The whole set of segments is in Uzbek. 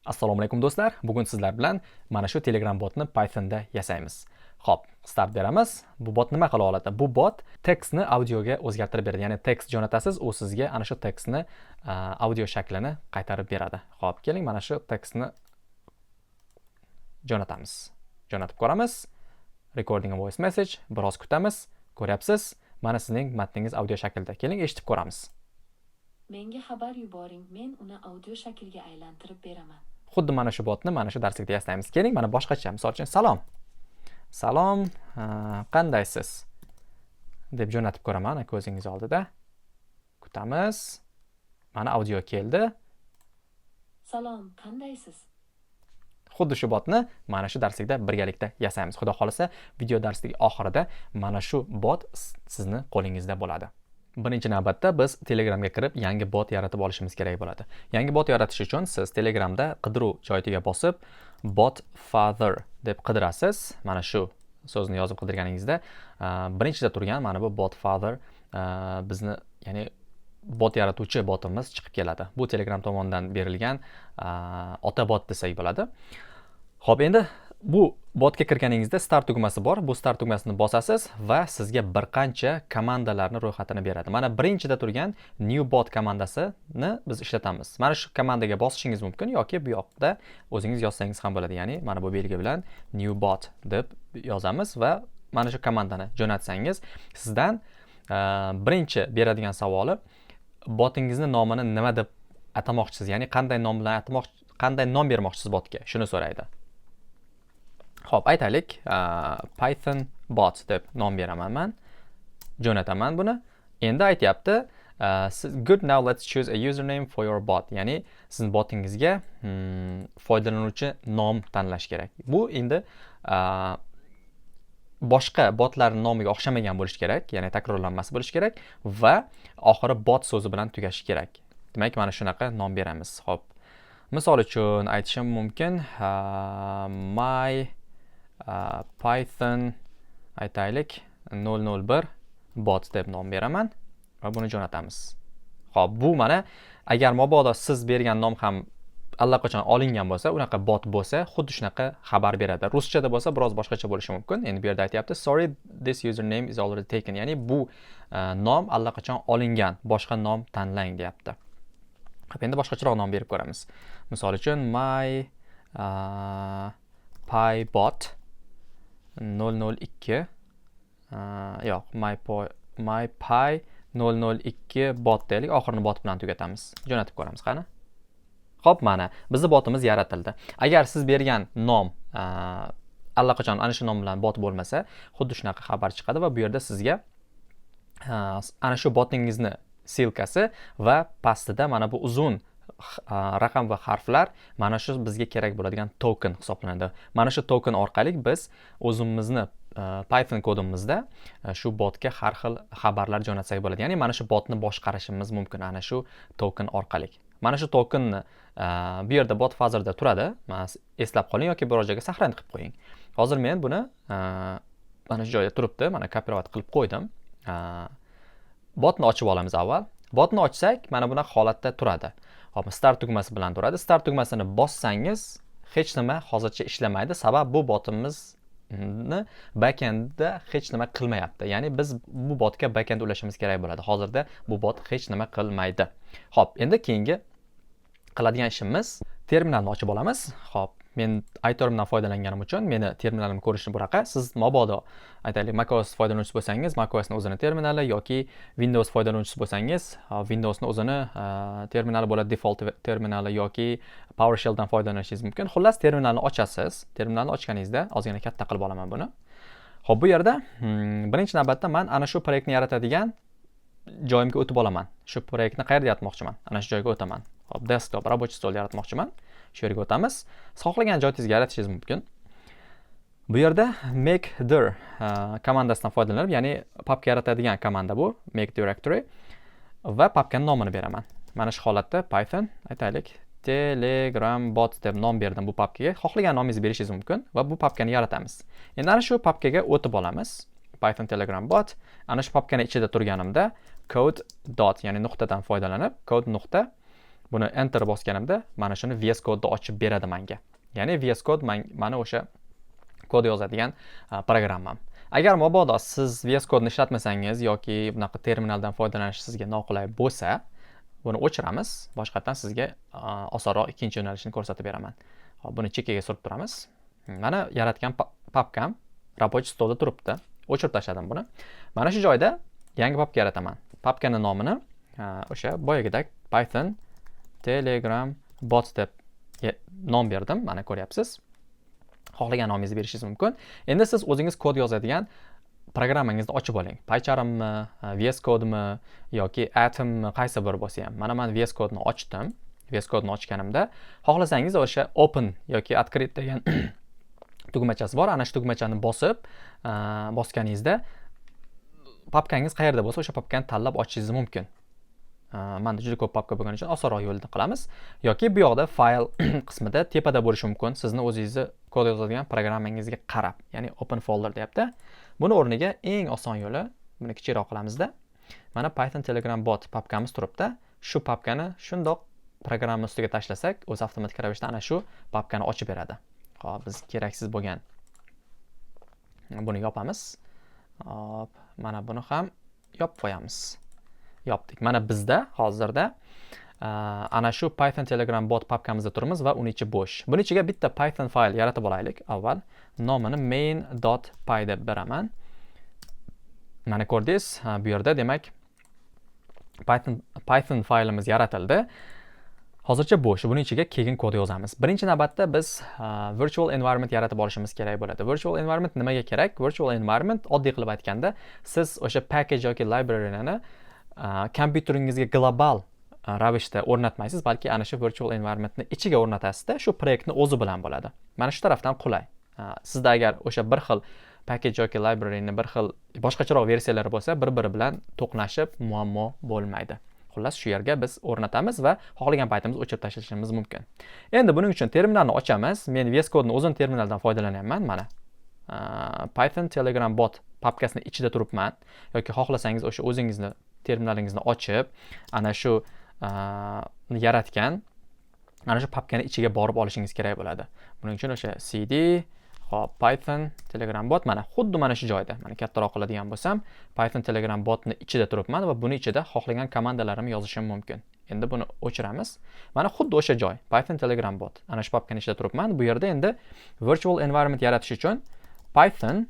Assalomu alaykum, do'stlar. Bugun sizlar bilan mana shu Telegram botni Pythonda yasaymiz. Xo'p, start beramiz. Bu bot nima qila oladi? Bu bot tekstni audioga o'zgartirib beradi. Ya'ni tekst jo'natasiz, u sizga ana shu tekstni audio shaklini qaytarib beradi. Xo'p, keling, mana shu tekstni jo'natamiz. Jo'natib ko'ramiz. Recording a voice message, biroz kutamiz. Ko'ryapsiz? Mana sizning matningiz audio shaklda. Keling, eshitib ko'ramiz. Menga xabar yuboring, men uni audio shaklga aylantirib beraman. Xuddi mana shu botni mana shu darslikda yasaymiz. Keling, mana boshqacha, misol uchun, "Salom, salom, qandaysiz?" deb jo'natib ko'raman ko'zingiz oldida. Kutamiz. Mana, audio keldi. Salom, qandaysiz? Xuddi shu botni mana shu darslikda birgalikda yasaymiz. Xudo xohlasa, video darsligi oxirida mana shu bot sizni qo'lingizda bo'ladi. Birinchi navbatda biz Telegramga kirib, yangi bot yaratib olishimiz kerak bo'ladi. Yangi bot yaratish uchun siz Telegramda qidiruv joyiga bosib, "bot father" deb qidirasiz. Mana shu so'zni yozib qidirganingizda birinchida turgan mana bu bot father, bizni, ya'ni bot yaratuvchi botimiz chiqib keladi. Bu Telegram tomonidan berilgan ota bot desak bo'ladi. Xo'p, endi bu botga kirganingizda start tugmasi bor. Bu start tugmasini bosasiz va sizga bir qancha komandalarni ro'yxatini beradi. Mana birinchida turgan new bot komandasini biz ishlatamiz. Mana shu komandaga bosishingiz mumkin yoki bu yoqda o'zingiz yozsangiz ham bo'ladi. Ya'ni mana bu belgi bilan new bot deb yozamiz va mana shu komandani jo'natsangiz, sizdan birinchi beradigan savoli: botingizni nomini nima deb atamoqchisiz, ya'ni qanday nom bilan atamoq, qanday nom bermoqchisiz botga, shuni so'raydi. Xo'p, aytaylik, Python bot deb nom beraman man. Jo'nataman buni. Endi aytyapti, "Good, now let's choose a username for your bot." Ya'ni sizni botingizga foydalanuvchi nom tanlash kerak. Bu endi boshqa botlarning nomiga o'xshamagan bo'lishi kerak, ya'ni takrorlanmas bo'lishi kerak va oxiri bot so'zi bilan tugashi kerak. Demak, mana shunaqa nom beramiz. Xo'p. Misol uchun aytishim mumkin, my python, aytaylik, 001 bot deb nom beraman va buni jo'natamiz. Xo'p, bu mana agar mabodo siz bergan nom ham allaqachon olingan bo'lsa, unaqa bot bo'lsa, xuddi shunaqa xabar beradi. Ruschada bo'lsa, biroz boshqacha bo'lishi mumkin. Endi bu yerda aytyapti: "Sorry, this username is already taken." Ya'ni bu nom allaqachon olingan, boshqa nom tanlang, deyapti. Xo'p, endi boshqacharoq nom berib ko'ramiz. Misol uchun my pybot 002, yo'q, my py 002 bot deylik, oxirini bot bilan tugatamiz. Jo'natib ko'ramiz, qani. Xo'p, mana bizni botimiz yaratildi. Agar siz bergan nom allaqachon ana shu nom bilan bot bo'lmasa, xuddi shunaqa xabar chiqadi va bu yerda sizga ana shu botingizni ссылка si va pastida mana bu uzun raqam va harflar, mana shu bizga kerak bo'ladigan token hisoblanadi. Mana shu token orqali biz o'zimizni Python kodimizda shu botga har xil xabarlar jo'natsak bo'ladi. Ya'ni mana shu botni boshqarishimiz mumkin ana shu token orqali. Mana shu tokenni bu yerda bot fazerda turadi. Mana, eslab qoling yoki biror joyga saqlanib qilib qo'ying. Hozir men buni mana shu joyda turibdi, mana копировать qilib qo'ydim. Botni ochib olamiz avval. Botni ochsak, mana bunaqa holatda turadi. Xo'p, start tugmasi bilan turadi. Start tugmasini bossangiz, hech nima hozircha ishlamaydi. Sabab bu botimizni backendda hech nima qilmayapti. Ya'ni biz bu botga backend ulashimiz kerak bo'ladi. Hozirda bu bot hech nima qilmaydi. Xo'p, endi keyingi qiladigan ishimiz, terminalni ochib olamiz. Xo'p, men iTermdan foydalanganim uchun meni terminalim ko'rishi bunaqa. Siz mabodo, aytaylik, macOS foydalanuvchisi bo'lsangiz, macOSni o'zini terminali yoki Windows foydalanuvchisi bo'lsangiz, Windowsni o'zini terminali bo'ladi, default terminali yoki PowerShelldan foydalanishingiz mumkin. Xullas, terminalni ochasiz. Terminalni ochganingizda, ozgina katta qilib olaman buni. Xo'p, bu yerda birinchi navbatda man ana shu proyektni yaratadigan joyimga o'tib olaman. Shu proyektni qayerda yaratmoqchiman? Ana shu joyga o'taman. Xo'p, desktop, рабочий стол yaratmoqchiman. Shu yerga o'tamiz. Siz xohlagan joyingizga yaratishingiz mumkin. Bu yerda make dir komandasidan foydalanib, ya'ni papka yaratadigan komanda bu, make directory, va papkani nomini beraman. Mana shu holatda Python, aytaylik, Telegram bot deb nom berdim bu papkaga. Xohlagan nomingizni berishingiz mumkin va bu papkani yaratamiz. Endi ana shu papkaga o'tib olamiz. Python Telegram bot. Ana shu papkani ichida turganimda code dot, ya'ni nuqtadan foydalanib, code nuqta Buni Enter bosganimda mana shuni VS Codeda ochib beradi menga. Ya'ni VS Code mani o'sha kod yozadigan programmam. Agar mabodo siz VS Codeni ishlatmasangiz yoki bunaqa terminaldan foydalanish sizga noqulay bo'lsa, buni o'chiramiz. Boshqatdan sizga osonroq ikkinchi yo'nalishni ko'rsatib beraman. Hop, buni chekkaga surib turamiz. Mana, yaratgan papkam рабочий stolda turibdi. O'chirib tashladim buni. Mana shu joyda yangi papka yarataman. Papkani nomini o'sha boyagidek Python Telegram bot deb nom berdim. Mana, ko'ryapsiz. Xohlagan nomingizni berishingiz mumkin. Endi siz o'zingiz kod yozadigan programmangizni ochib oling. PyCharmmi, VS Codemi yoki Atommi, qaysi biri bo'lsa ham. Mana, man VS Codeni ochdim. VS Codeni ochganimda, xohlasangiz, o'sha Open yoki Открыть degan tugmachasi bor. Ana shu tugmachani bosganingizda papkangiz qayerda bo'lsa, o'sha papkani tanlab ochishingiz mumkin. Manda juda ko'p papka bo'lgani uchun osonroq yo'lini qilamiz. Yoki bu yoqda fayl qismida tepada bo'lishi mumkin, sizni o'zingizni kod yozadigan programmangizga qarab. Ya'ni Open folder deyapti. Buni o'rniga eng oson yo'li, buni kichikroq qilamizda, mana, Python Telegram bot papkamiz turibdi. Shu papkani shundoq programma ustiga tashlasak, o'zi avtomatik ravishda ana shu papkani ochib beradi. Hop, biz keraksiz bo'lgan buni yopamiz. Hop, mana buni ham yopib qo'yamiz. Yopdik. Mana, bizda hozirda ana shu Python Telegram bot papkamizda turibmiz va uni ichi bo'sh. Buni ichiga bitta Python fayl yaratib olaylik avval. Nomini main.py deb beraman. Mana, ko'rdingiz, bu yerda, demak, Python faylimiz yaratildi. Hozircha bo'sh. Buning ichiga keyin kod yozamiz. Birinchi navbatda biz virtual environment yaratib olishimiz kerak bo'ladi. Virtual environment nimaga kerak? Virtual environment, oddiy qilib aytganda, siz o'sha package yoki libraryni kompyuteringizga global ravishda o'rnatmaysiz, balki ana shu virtual environmentni ichiga o'rnatasizda, shu proyektni o'zi bilan bo'ladi. Mana shu tarafdan qulay. Sizda agar o'sha bir xil package yoki libraryni bir xil boshqacharoq versiyalari bo'lsa, bir biri bilan to'qnashib, muammo bo'lmaydi. Xullas, shu yerga biz o'rnatamiz va xohlagan paytimiz o'chirib tashlashimiz mumkin. Endi buning uchun terminalni ochamiz. Men VS Codeni o'zim terminaldan foydalanyapman. Mana, Python Telegram bot papkasini ichida turibman yoki xohlasangiz, o'sha o'zingizni terminalingizni ochib, ana shu yaratgan ana shu papkani ichiga borib olishingiz kerak bo'ladi. Buning uchun o'sha cd, hop, Python Telegram bot, mana, xuddi mana shu joyda. Mana, kattaroq qiladigan bo'lsam, Python Telegram botni ichida turibman va buni ichida xohlagan komandalarimni yozishim mumkin. Endi buni o'chiramiz. Mana, xuddi o'sha joy, Python Telegram bot, ana shu papkani ichida turibman. Bu yerda endi virtual environment yaratish uchun Python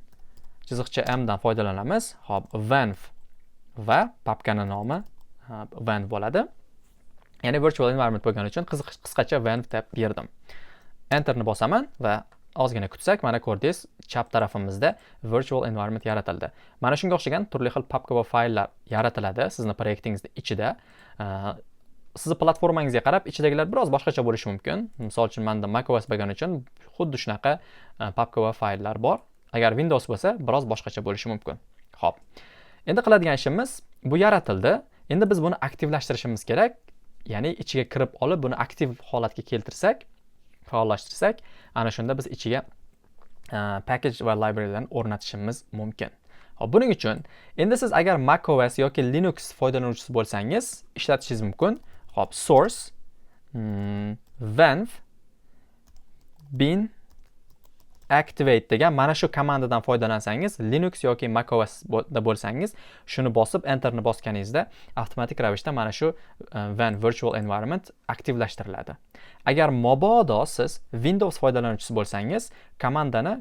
chiziqcha m dan foydalanamiz. Hop, venv va papkani nomi venv bo'ladi. Ya'ni virtual environment bo'lgani uchun qisqacha venv deb berdim. Enterni bosaman va ozgina kutsak, mana, ko'rdingiz, chap tarafimizda virtual environment yaratildi. Mana shunga o'xshagan turli xil papka va fayllar yaratiladi sizni proyektingizni ichida. Sizni platformangizga qarab ichidagilar biroz boshqacha bo'lishi mumkin. Misol uchun, manda macOS bo'lgani uchun xuddi shunaqa papka va fayllar bor. Agar Windows bo'lsa, biroz boshqacha bo'lishi mumkin. Ho'p, endi qiladigan ishimiz, bu yaratildi, endi biz buni aktivlashtirishimiz kerak. Ya'ni ichiga kirib olib, buni aktiv holatga keltirsak, faollashtirsak, ana shunda biz ichiga package va librarylarni o'rnatishimiz mumkin. Hop, buning uchun endi siz agar macOS yoki Linux foydalanuvchisi bo'lsangiz, ishlatishingiz mumkin. Hop, source venv bin activate degan mana shu komandadan foydalansangiz, Linux yoki macOS da bo'lsangiz, shuni bosib, Enterni bosganingizda avtomatik ravishda mana shu venv virtual environment aktivlashtiriladi. Agar mabodo siz Windows foydalanuvchisi bo'lsangiz, komandani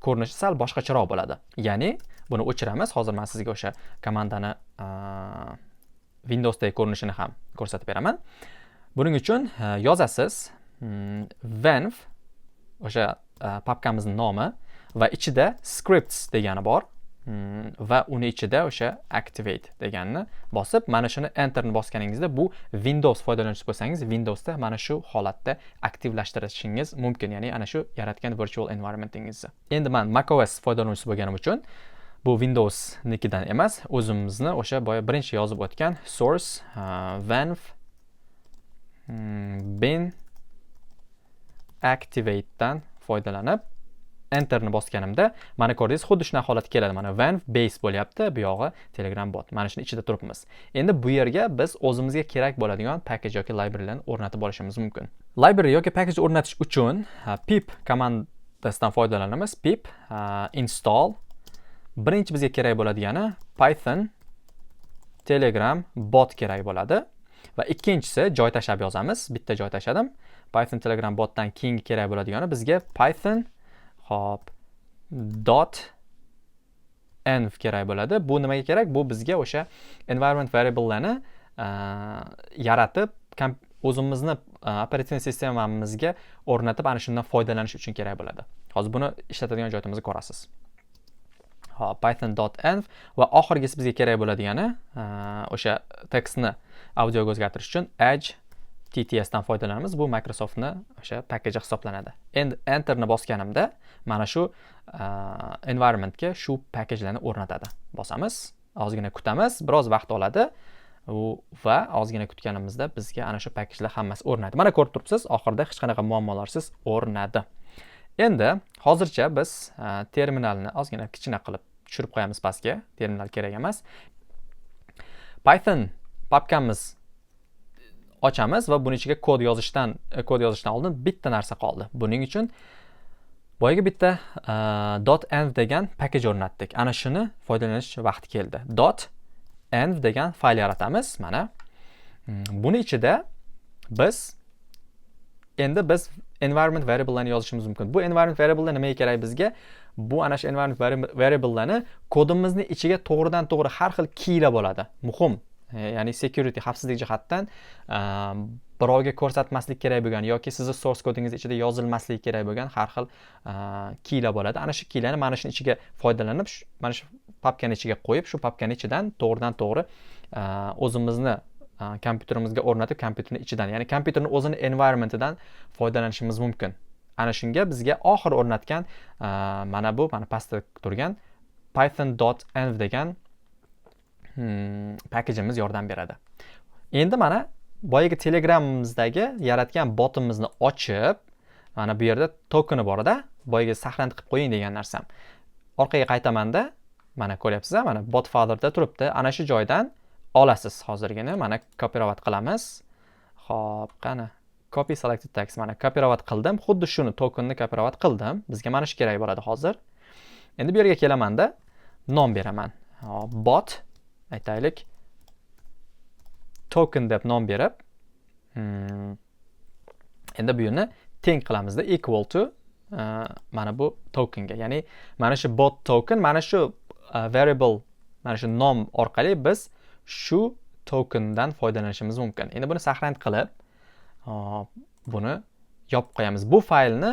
ko'rinishi sal boshqacharoq bo'ladi. Ya'ni buni o'chiramiz. Hozir man sizga o'sha komandani Windowsdagi ko'rinishini ham ko'rsatib beraman. Buning uchun yozasiz venv, o'sha papkamizni nomi va ichida scripts degani bor va uni ichida o'sha activate deganni bosib, mana shuni Enterni bosganingizda, bu Windows foydalanuvchisi bo'lsangiz, Windowsda mana shu holatda aktivlashtirishingiz mumkin, ya'ni ana shu yaratgan virtual environmentingizni. Endi man macOS foydalanuvchisi bo'lganim uchun bu Windowsnikidan emas, o'zimizni o'sha boya birinchi yozib o'tgan source venv bin activatedan foydalanib, Enterni bosganimda, mana, ko'rdingiz, xuddi shunaqa holat keladi. Mana, venv base bo'lyapti, bu yog'i Telegram bot. Mana shuni ichida turibmiz. Endi bu yerga biz o'zimizga kerak bo'ladigan package yoki librarylarni o'rnatib olishimiz mumkin. Library yoki package o'rnatish uchun pip komandasidan foydalanamiz. Pip install. Birinchi bizga kerak bo'ladigani Python Telegram bot kerak bo'ladi va ikkinchisi, joy tashlab yozamiz. Bitta joy tashladim. Python Telegram botdan keyingi kerak bo'ladigani bizga Python, hop, dot env kerak bo'ladi. Bu nimaga kerak? Bu bizga o'sha environment variablelarni yaratib, o'zimizni operatsion sistemamizga o'rnatib, ana shundan foydalanish uchun kerak bo'ladi. Hozir buni ishlatadigan joyimizni ko'rasiz. Hop, python.env va oxirgisi bizga kerak bo'ladigani, o'sha tekstni audioga o'zgartirish uchun Edge TTS dan foydalanamiz. Bu Microsoftni o'sha package hisoblanadi. Endi Enterni bosganimda mana shu environmentga shu packagelarni o'rnatadi. Bosamiz, ozgina kutamiz, biroz vaqt oladi u va ozgina kutganimizda bizga ana shu packagelar hammasi o'rnadi. Mana, ko'rib turibsiz, oxirida hech qanaqa muammolarsiz o'rnadi. Endi hozircha biz terminalni ozgina kichkina qilib tushirib qo'yamiz pastga, terminal kerak emas. Python papkamiz ochamiz va buni ichiga kod yozishdan oldin bitta narsa qoldi. Buning uchun boyagi bitta .env degan package o'rnatdik. Ana shuni foydalanish vaqti keldi. .env degan fayl yaratamiz. Mana, buni ichida biz endi biz environment variablelarni yozishimiz mumkin. Bu environment variablelar nimaga kerak bizga? Bu ana shu environment variablelarni kodimizni ichiga to'g'ridan to'g'ri har xil keylar bo'ladi. Muhim, ya'ni security, xavfsizlik jihatdan birovga ko'rsatmaslik kerak bo'lgan yoki sizni source kodingiz ichida yozilmasligi kerak bo'lgan har xil keylar bo'ladi. Ana shu keylarni mana shuni ichiga foydalanib, mana shu papkani ichiga qo'yib, shu papkani ichidan to'g'ridan to'g'ri o'zimizni kompyuterimizga o'rnatib, kompyuterni ichidan, ya'ni kompyuterni o'zini environmentidan foydalanishimiz mumkin. Ana shunga bizga oxiri o'rnatgan mana bu, mana pastda turgan python.env degan packageimiz yordam beradi. Endi mana boyagi Telegramimizdagi yaratgan botimizni ochib, mana bu yerda tokeni borda, boyagi saqlanib qilib qo'ying degan narsam. Orqaga qaytamanda, mana, ko'ryapsiz, mana, bot folderda turibdi. Ana shu joydan olasiz hozirgina. Mana, копировать qilamiz. Xo'p, qani? Copy selected text. Mana, копировать qildim. Xuddi shuni, tokenni копировать qildim. Bizga mana shu kerak bo'ladi hozir. Endi bu yerga kelamanda, nom beraman. Hop, bot aytaylik, token deb nom berib, endi bu yerni teng qilamizda, equal to mana bu tokenga, ya'ni mana shu bot token, mana shu variable, mana shu nom orqali biz shu tokendan foydalanishimiz mumkin. Endi buni сохранить qilib, buni yopib qo'yamiz. Bu faylni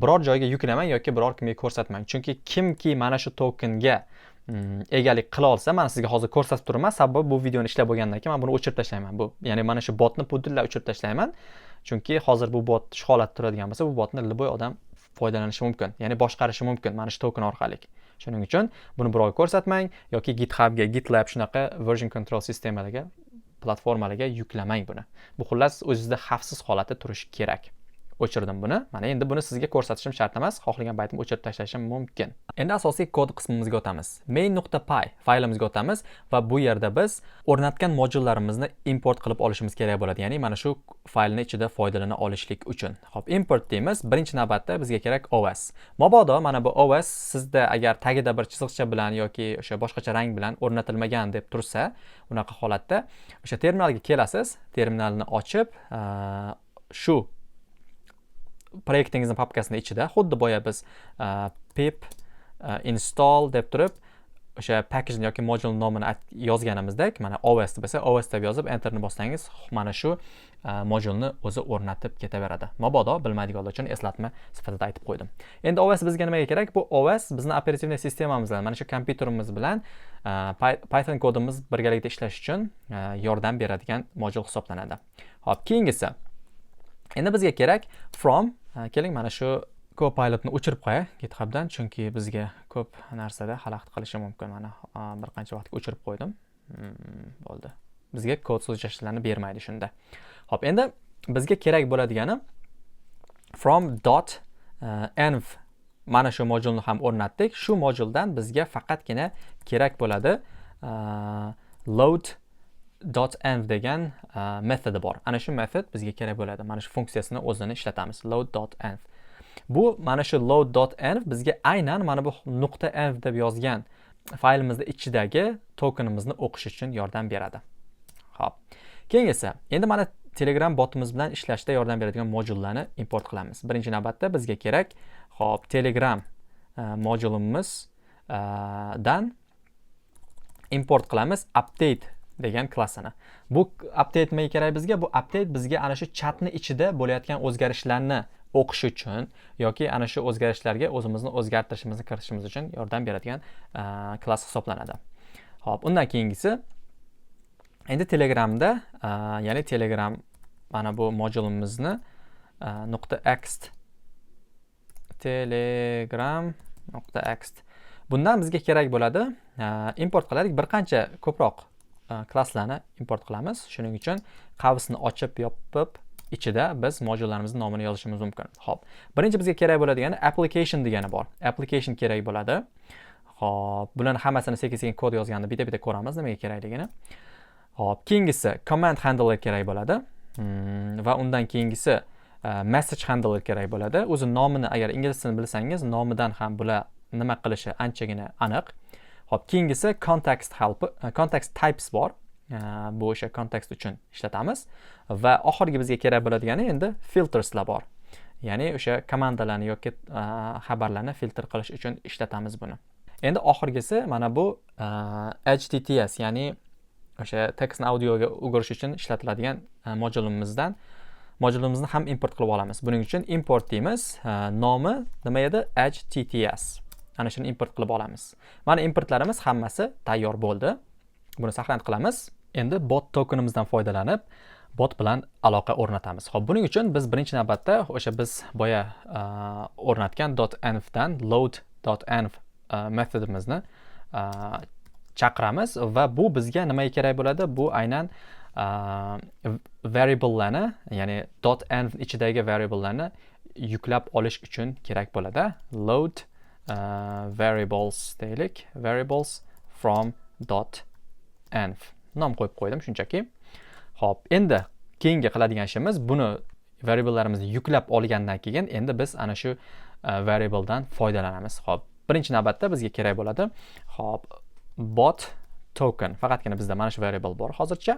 biror joyga yuklamang yoki biror kimga ko'rsatmang, chunki kimki mana shu tokenga egalik qila olsa, mana, sizga hozir ko'rsatib turibman, sababi bu videoni ishlab bo'lgandan keyin man buni o'chirib tashlayman. Bu, ya'ni mana shu botni butunlay o'chirib tashlayman, chunki hozir bu bot shu holatda turadigan bo'lsa, bu botni любой odam foydalanishi mumkin, ya'ni boshqarishi mumkin mana shu token orqali. Shuning uchun buni birovga ko'rsatmang yoki GitHubga, GitLab, shunaqa version control sistemalarga, platformalarga yuklamang buni. Bu, xullas, o'zizda xavfsiz holatda turishi kerak. O'chirdim buni. Mana, endi buni sizga ko'rsatishim shart emas, xohlagan paytim o'chirib tashlashim mumkin. Endi asosiy kod qismimizga o'tamiz. main.py faylimizga o'tamiz va bu yerda biz o'rnatgan modullarimizni import qilib olishimiz kerak bo'ladi, ya'ni mana shu faylni ichida foydalana olishlik uchun. Xo'p, import deymiz. Birinchi navbatda bizga kerak OS. Mabodo mana bu OS sizda agar tagida bir chiziqcha bilan yoki o'sha boshqacha rang bilan o'rnatilmagan deb tursa, unaqa holatda o'sha terminalga kelasiz. Terminalni ochib, shu proyektingizni papkasini ichida xuddi boya biz pip install deb turib, o'sha package yoki modul nomini yozganimizdek, mana, OS deb, OS deb yozib, enterni bossangiz, mana shu modulni o'zi o'rnatib ketaveradi. Mabodo bilmaydiganlar uchun eslatma sifatida aytib qo'ydim. Endi OS bizga nimaga kerak? Bu OS bizni оперативный sistemamiz bilan, mana shu kompyuterimiz bilan Python kodimiz birgalikda ishlash uchun yordam beradigan modul hisoblanadi. Xo'p, keyingisi, endi bizga kerak from. Keling, mana shu Copilotni o'chirib qo'yay GitHubdan, chunki bizga ko'p narsada xalaqit qilishi mumkin. Mana, bir qancha vaqtga o'chirib qo'ydim. Bo'ldi, bizga kod suggestionlarni bermaydi shunda. Xo'p, endi bizga kerak bo'ladigani from dot env. Mana shu modulni ham o'rnatdik. Shu moduldan bizga faqatgina kerak bo'ladi load .env degan metodi bor. Ana shu metod bizga kerak bo'ladi. Mana shu funksiyasini o'zini ishlatamiz. Load.env. Bu mana shu load.env bizga aynan mana bu .env deb yozgan faylimizni ichidagi tokenimizni o'qish uchun yordam beradi. Xo'p. Keyingisi, endi mana Telegram botimiz bilan ishlashda yordam beradigan modullarni import qilamiz. Birinchi navbatda bizga kerak, xo'p, Telegram modulimizdan import qilamiz update degan klassini. Bu update nimaga kerak bizga? Bu update bizga ana shu chatni ichida bo'layotgan o'zgarishlarni o'qish uchun yoki ana shu o'zgarishlarga o'zimizni o'zgartirishimizni kiritishimiz uchun yordam beradigan klass hisoblanadi. Xo'p, undan keyingisi endi Telegramda, ya'ni Telegram mana bu modulimizni .ext, telegram.ext, bundan bizga kerak bo'ladi, import qilaylik, bir qancha ko'proq klasslarni import qilamiz. Shuning uchun qavsni ochib yopib, ichida biz modullarimizni nomini yozishimiz mumkin. Xo'p, birinchi bizga kerak bo'ladigani application degani bor. Application kerak bo'ladi. Xo'p, bularni hammasini sekin sekin kod yozganda bitta bitta ko'ramiz nimaga kerakligini. Xo'p, keyingisi command handler kerak bo'ladi va undan keyingisi message handler kerak bo'ladi. O'zi nomini, agar ingliz tilini bilsangiz, nomidan ham bular nima qilishi anchagina aniq. Xo'p, keyingisi context help, context types bor. Bu o'sha kontekst uchun ishlatamiz va oxirgi bizga kerak bo'ladigani endi filterslar bor. Ya'ni o'sha komandalarni yoki xabarlarni filtr qilish uchun ishlatamiz buni. Endi oxirgisi mana bu HTTS, ya'ni o'sha tekstni audioga o'girish uchun ishlatiladigan modulimizdan modulimizni ham import qilib olamiz. Buning uchun import deymiz. Nomi nima edi? HTTS. Ana shuni import qilib olamiz. Mana, importlarimiz hammasi tayyor bo'ldi. Buni сохранить qilamiz. Endi bot tokenimizdan foydalanib, bot bilan aloqa o'rnatamiz. Xo'p, buning uchun biz birinchi navbatda o'sha biz boya o'rnatgan .env dan load.env metodimizni chaqiramiz va bu bizga nimaga kerak bo'ladi? Bu aynan variablelarni, ya'ni .env ichidagi variablelarni yuklab olish uchun kerak bo'ladi. Load variables deylik, variables from .env nom qo'yib qo'ydim shunchaki. Xo'p, endi keyingi qiladigan ishimiz, buni variablelarimizni yuklab olgandan keyin endi biz ana shu variabledan foydalanamiz. Xo'p, birinchi navbatda bizga kerak bo'ladi. Xo'p, bot token. Faqatgina bizda mana shu variable bor hozircha.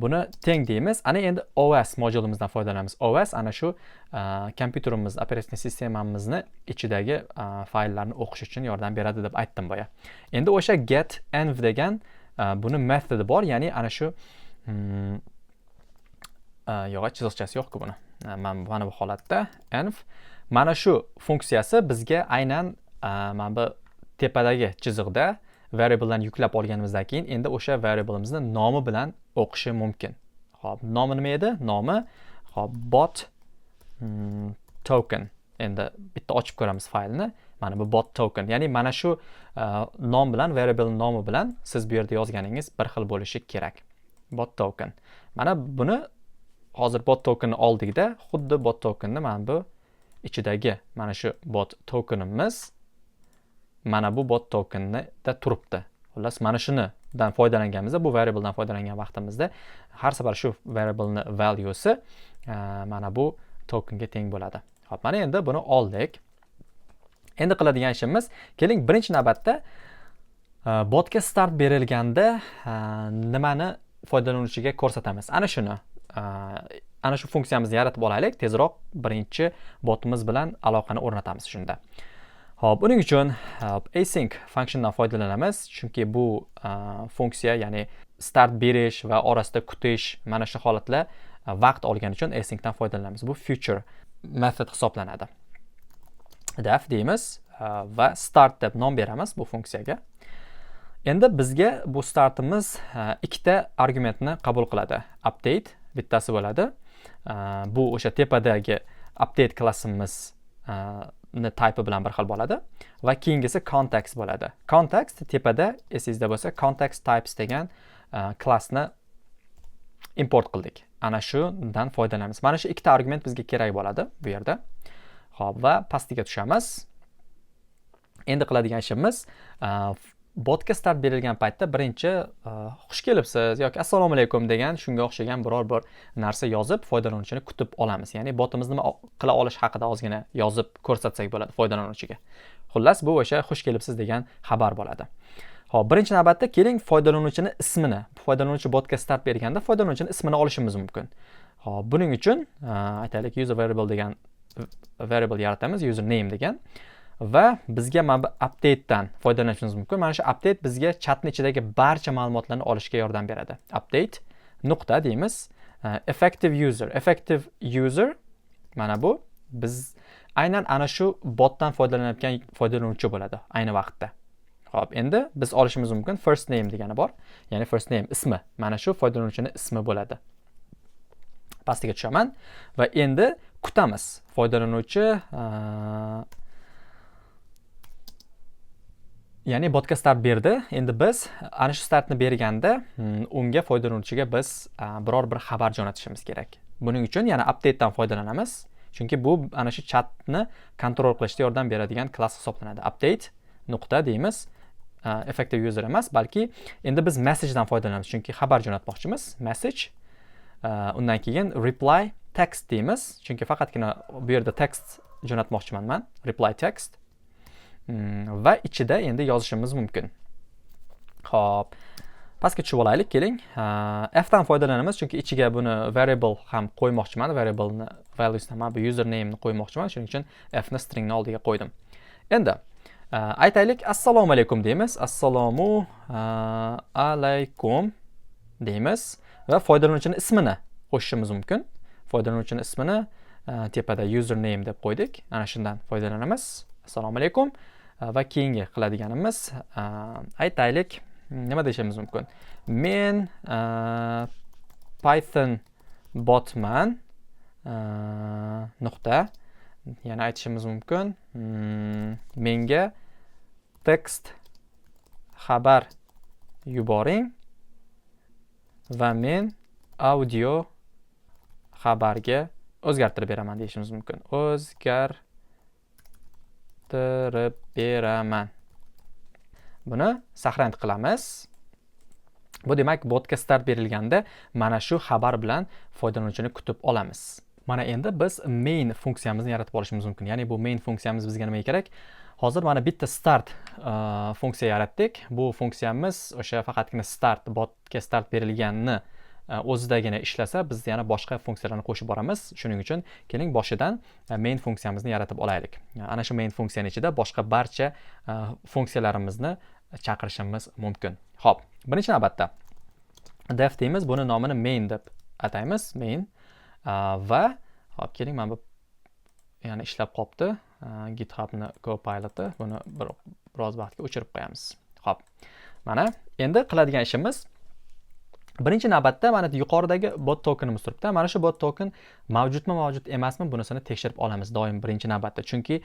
Buni teng deymiz. Ana endi OS modulimizdan foydalanamiz. OS ana shu kompyuterimiz, operatsion sistemamizni ichidagi fayllarni o'qish uchun yordam beradi deb aytdim boya. Endi o'sha get env degan buni metodi bor, ya'ni ana shu yo'q, chiziqchasi yo'q-ku buni. Mana bu holatda env mana shu funksiyasi bizga aynan mana bu tepadagi chiziqda variablelarni yuklab olganimizdan keyin endi o'sha variableimizni nomi bilan o'qishi mumkin. Xo'p, nomi nima edi? Nomi, xo'p, bot token. Endi bitta ochib ko'ramiz faylni. Mana bu bot token. Ya'ni mana shu nom bilan, variable nomi bilan siz bu yerda yozganingiz bir xil bo'lishi kerak. Bot token. Mana buni hozir bot tokenni oldikda, xuddi bot tokenni mana bu ichidagi mana shu bot tokenimiz mana bu bot tokennida turibdi. Xullas, mana shunidan foydalanganimizda, bu variabledan foydalangan vaqtimizda har safar shu variableni valuesi mana bu tokenga teng bo'ladi. Xo'p, mana endi buni oldik. Endi qiladigan ishimiz, keling, birinchi navbatda botga start berilganda nimani foydalanuvchiga ko'rsatamiz? Ana shuni, ana shu funksiyamizni yaratib olaylik. Tezroq birinchi botimiz bilan aloqani o'rnatamiz shunda. Xo'p, buning uchun async functiondan foydalanamiz, chunki bu funksiya, ya'ni start berish va orasida kutish, mana shu holatlar vaqt olgani uchun asyncdan foydalanamiz. Bu future method hisoblanadi. Def deymiz va start deb nom beramiz bu funksiyaga. Endi bizga bu startimiz ikkita argumentni qabul qiladi. Update bittasi bo'ladi. Bu o'sha tepadagi update klassimiz ni type bilan bir xil bo'ladi va keyingisi context bo'ladi. Context tepada, esingizda bo'lsa, context types degan klassni import qildik. Ana shundan foydalanamiz. Mana shu ikkita argument bizga kerak bo'ladi bu yerda. Xo'p, va pastiga tushamiz. Endi qiladigan ishimiz, botga start berilgan paytda birinchi "Xush kelibsiz" yoki "Assalomu alaykum" degan, shunga o'xshagan biror bir narsa yozib, foydalanuvchini kutib olamiz. Ya'ni botimiz nima qila olishi haqida ozgina yozib ko'rsatsak bo'ladi foydalanuvchiga. Xullas, bu o'sha "Xush kelibsiz" degan xabar bo'ladi. Ho'p, birinchi navbatda keling, foydalanuvchini ismini, foydalanuvchi botga start berganda foydalanuvchini ismini olishimiz mumkin. Ho'p, buning uchun aytaylik, user variable degan variable yaratamiz, username degan, va bizga mana bu updatedan foydalanishimiz mumkin. Mana shu update bizga chatni ichidagi barcha ma'lumotlarni olishga yordam beradi. Update nuqta deymiz, effective user. Effective user mana bu biz aynan ana shu botdan foydalanayotgan foydalanuvchi bo'ladi ayni vaqtda. Ho'p, endi biz olishimiz mumkin, first name degani bor, ya'ni first name ismi, mana shu foydalanuvchini ismi bo'ladi. Pastiga tushaman va endi kutamiz foydalanuvchi, ya'ni botga start berdi. Endi biz ana shu startni berganda unga, foydalanuvchiga biz biror bir xabar jo'natishimiz kerak. Buning uchun yana updatedan foydalanamiz, chunki bu ana shu chatni kontrol qilishda yordam beradigan klass hisoblanadi. Update nuqta deymiz, effective user emas, balki endi biz messagedan foydalanamiz, chunki xabar jo'natmoqchimiz. Message, undan keyin reply text deymiz, chunki faqatgina bu yerda text jo'natmoqchiman man. Reply text va ichida endi yozishimiz mumkin. Ho'p, pastga tushib olaylik, keling. F dan foydalanamiz, chunki ichiga buni variable ham qo'ymoqchiman. Variableni valuesini, mana bu usernameni qo'ymoqchiman, shuning uchun f ni stringni oldiga qo'ydim. Endi aytaylik, "Assalomu alaykum" deymiz. "Assalomu alaykum" deymiz va foydalanuvchini ismini qo'shishimiz mumkin. Foydalanuvchini ismini tepada username deb qo'ydik, ana shundan foydalanamiz. Assalomu alaykum va keyingi qiladiganimiz, aytaylik, nima deyishimiz mumkin? "Men Python botman" nuqta. Yana aytishimiz mumkin, "Menga tekst xabar yuboring va men audio xabarga o'zgartirib beraman" deyishimiz mumkin. O'zgartirib beraman. Buni сохранить qilamiz. Bu demak, botga start berilganda mana shu xabar bilan foydalanuvchini kutib olamiz. Mana endi biz main funksiyamizni yaratib olishimiz mumkin. Ya'ni bu main funksiyamiz bizga nimaga kerak? Hozir mana bitta start funksiya yaratdik. Bu funksiyamiz o'sha faqatgina start, botga start berilganini o'zidagina ishlasa, biz yana boshqa funksiyalarni qo'shib boramiz. Shuning uchun keling, boshidan main funksiyamizni yaratib olaylik. Ana shu main funksiyani ichida boshqa barcha funksiyalarimizni chaqirishimiz mumkin. Ho'p, birinchi navbatda def deymiz, buni nomini main deb ataymiz, main. Va hop, keling, mana bu yana ishlab qolibdi GitHubni Copiloti, buni bir biroz vaqtga o'chirib qo'yamiz. Ho'p, mana endi qiladigan ishimiz, birinchi navbatda mana yuqoridagi bot tokenimiz turibdi. Mana shu bot token mavjudmi, mavjud emasmi, bunisini tekshirib olamiz doim birinchi navbatda, chunki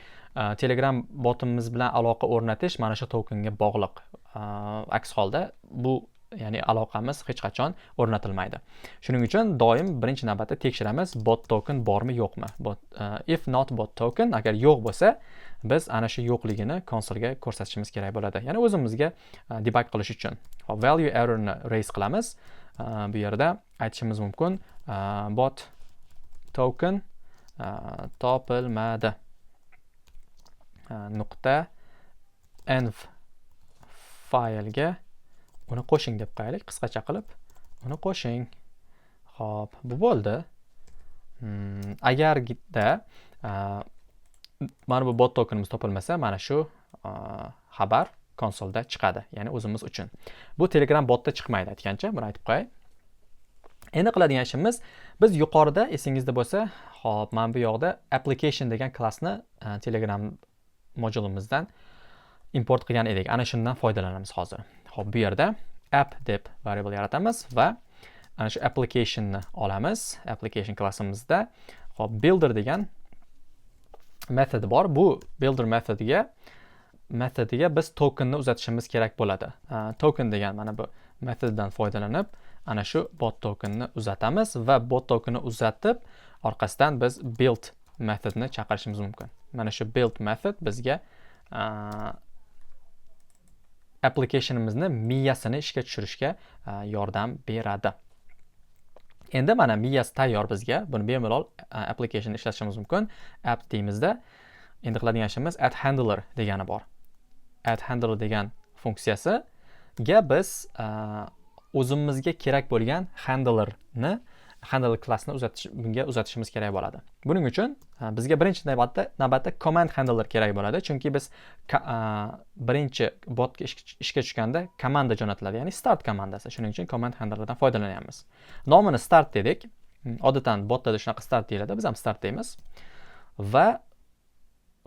Telegram botimiz bilan aloqa o'rnatish mana shu tokenga bog'liq. Aks holda bu, ya'ni aloqamiz hech qachon o'rnatilmaydi. Shuning uchun doim birinchi navbatda tekshiramiz, bot token bormi, yo'qmi. Bot if not bot token, agar yo'q bo'lsa, biz ana shu yo'qligini konsolga ko'rsatishimiz kerak bo'ladi, ya'ni o'zimizga debug qilish uchun. Hop, value errorni raise qilamiz. Bu yerda aytishimiz mumkin, "Bot token topilmadi" nuqta env faylga uni qo'shing deb qo'yaylik, qisqacha qilib uni qo'shing. Ho'p, bu bo'ldi. Agarda mana bu bot tokenimiz topilmasa, mana shu xabar konsolda chiqadi, ya'ni o'zimiz uchun. Bu Telegram botda chiqmaydi, aytgancha, buni aytib qo'yay. Endi qiladigan ishimiz, biz yuqorida, esingizda bo'lsa, hop, mana bu yoqda application degan klassni Telegram modulimizdan import qilgan edik. Ana shundan foydalanamiz hozir. Ho'p, bu yerda app deb variable yaratamiz va ana shu applicationni olamiz. Application klassimizda, hop, builder degan metodi bor. Bu builder metodiga biz tokenni uzatishimiz kerak bo'ladi. Token degan mana bu metodidan foydalanib, ana shu bot tokenni uzatamiz va bot tokenni uzatib, orqasidan biz build metodini chaqirishimiz mumkin. Mana shu build method bizga Applicationimizni miyasini ishga tushirishga yordam beradi. Endi mana miyasi tayyor bizga. Buni bemalol application ishlatishimiz mumkin. App deymizda, endi qiladigan ishimiz add handler degani bor. Add handler degan funksiyasiga biz o'zimizga kerak bo'lgan handlerni, handler klassini uzatish, bunga uzatishimiz kerak bo'ladi. Buning uchun bizga birinchi navbatda command handler kerak bo'ladi, chunki biz birinchi botga ishga tushganda komanda jo'natiladi, ya'ni start komandasi. Shuning uchun command handlerdan foydalanyapmiz. Nomini start dedik. Odatan botlarda shunaqa start deyiladi, biz ham start deymiz. Va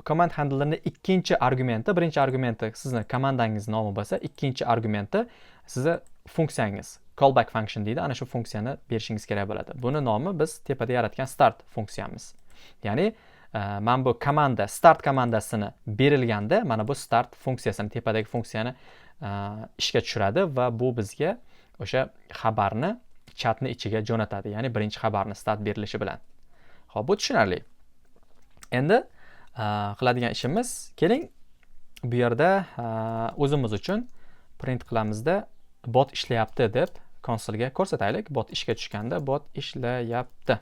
command handlerni ikkinchi argumenti, birinchi argumenti sizni komandangiz nomi bo'lsa, ikkinchi argumenti sizni funksiyangiz, callback function deydi, ana shu funksiyani berishingiz kerak bo'ladi. Buni nomi biz tepada yaratgan start funksiyamiz. Ya'ni mana bu komanda, start komandasini berilganda, mana bu start funksiyasini, tepadagi funksiyani ishga tushiradi va bu bizga o'sha xabarni chatni ichiga jo'natadi, ya'ni birinchi xabarni start berilishi bilan. Ho'p, bu tushunarli. Endi qiladigan ishimiz, keling, bu yerda o'zimiz uchun print qilamizda, bot ishlayapti deb konsolga ko'rsataylik. Bot ishga tushganda bot ishlayapti,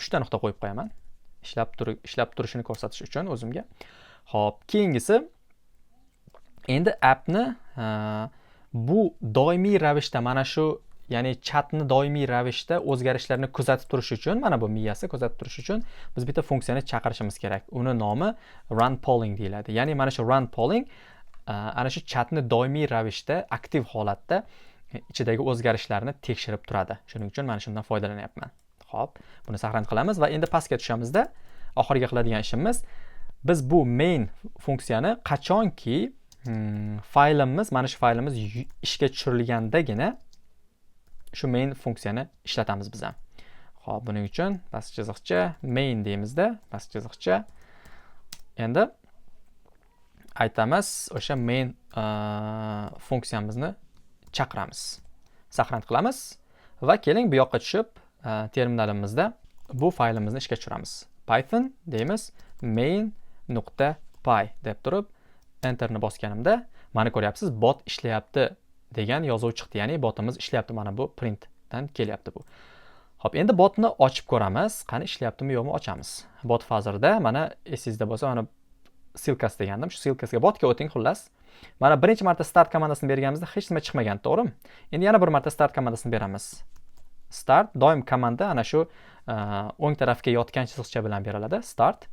uchta nuqta qo'yib qo'yaman ishlab turishini ko'rsatish uchun o'zimga. Ho'p, keyingisi, endi appni bu doimiy ravishda mana shu, ya'ni chatni doimiy ravishda o'zgarishlarni kuzatib turish uchun, mana bu miyasi kuzatib turish uchun biz bitta funksiyani chaqirishimiz kerak. Uni nomi run polling deyiladi. Ya'ni mana shu run polling ana shu chatni doimiy ravishda aktiv holatda ichidagi o'zgarishlarni tekshirib turadi. Shuning uchun mana shundan foydalanyapman. Ho'p, buni сохранить qilamiz va endi pastga tushamizda, oxirgi qiladigan ishimiz, biz bu main funksiyani qachonki faylimiz, mana shu faylimiz ishga tushirilgandagina shu main funksiyani ishlatamiz biz ham. Ho'p, buning uchun past chiziqcha main deymizda, past chiziqcha, endi aytamiz, o'sha main funksiyamizni chaqiramiz. Сохранить qilamiz va keling, bu yoqqa tushib, terminalimizda bu faylimizni ishga tushiramiz. Python deymiz, main.py deb turib enterni bosganimda, mana ko'ryapsiz, bot ishlayapti degan yozuv chiqdi, ya'ni botimiz ishlayapti. Mana bu printdan kelyapti bu. Ho'p, endi botni ochib ko'ramiz, qani ishlayaptimi, yo'qmi. Ochamiz BotFatherda. Mana, esingizda bo'lsa, mana ссылка si degandim, shu ссылка siga, botga o'ting. Xullas, mana birinchi marta start komandasini berganimizda hech nima chiqmagan, to'g'rimi? Endi yana bir marta start komandasini beramiz. Start, doim komanda ana shu o'ng tarafga yotgan chiziqcha bilan beriladi. Start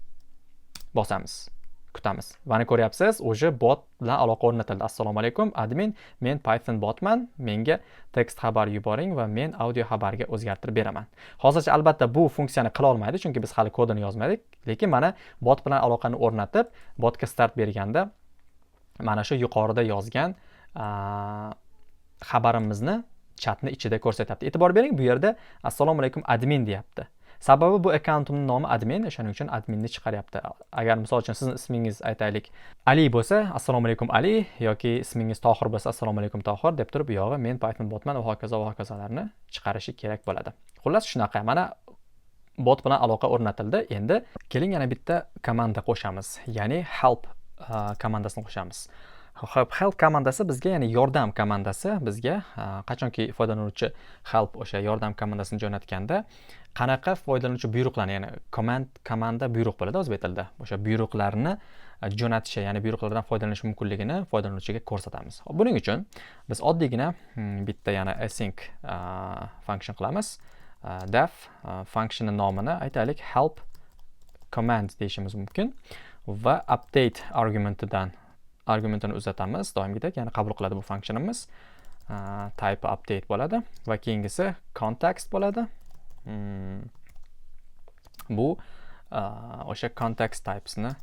bosamiz, kutamiz. Mana ko'ryapsiz, уже bot bilan aloqa o'rnatildi. Assalomu alaykum, admin, men Python botman, menga tekst xabar yuboring va men audio xabarga o'zgartirib beraman. Hozircha, albatta, bu funksiyani qila olmaydi, chunki biz hali kodini yozmadik, lekin mana bot bilan aloqani o'rnatib, botga start berganda mana shu yuqorida yozgan xabarimizni chatni ichida ko'rsatyapti. E'tibor bering, bu yerda assalomu alaykum, admin deyapti. Sababi bu akkauntimni nomi admin, o'shaning uchun adminni chiqaryapti. Agar, misol uchun, sizni ismingiz, aytaylik, Ali bo'lsa, assalomu alaykum, Ali, yoki ismingiz Tohir bo'lsa, assalomu alaykum, Tohir deb turib, bu yog'i men Python botman va hokazo va hokazolarni chiqarishi kerak bo'ladi. Xullas, shunaqa, mana bot bilan aloqa o'rnatildi. Endi keling, yana bitta komanda qo'shamiz, ya'ni help komandasini qo'shamiz. Ho'p, help komandasi bizga, ya'ni yordam komandasi bizga qachonki foydalanuvchi help, o'sha yordam komandasini jo'natganda, qanaqa foydalanuvchi buyruqlarni, ya'ni command, komanda buyruq bo'ladi o'zbek tilida, o'sha buyruqlarni jo'natishi, ya'ni buyruqlardan foydalanish mumkinligini foydalanuvchiga ko'rsatamiz. Hop, buning uchun biz oddiygina bitta yana async function qilamiz. Def, functionni nomini, aytaylik, help command deyishimiz mumkin va update argumentidan argumentini uzatamiz doimgidek, ya'ni qabul qiladi bu functionimiz. Type update bo'ladi va keyingisi context bo'ladi. Bu o'sha context typesni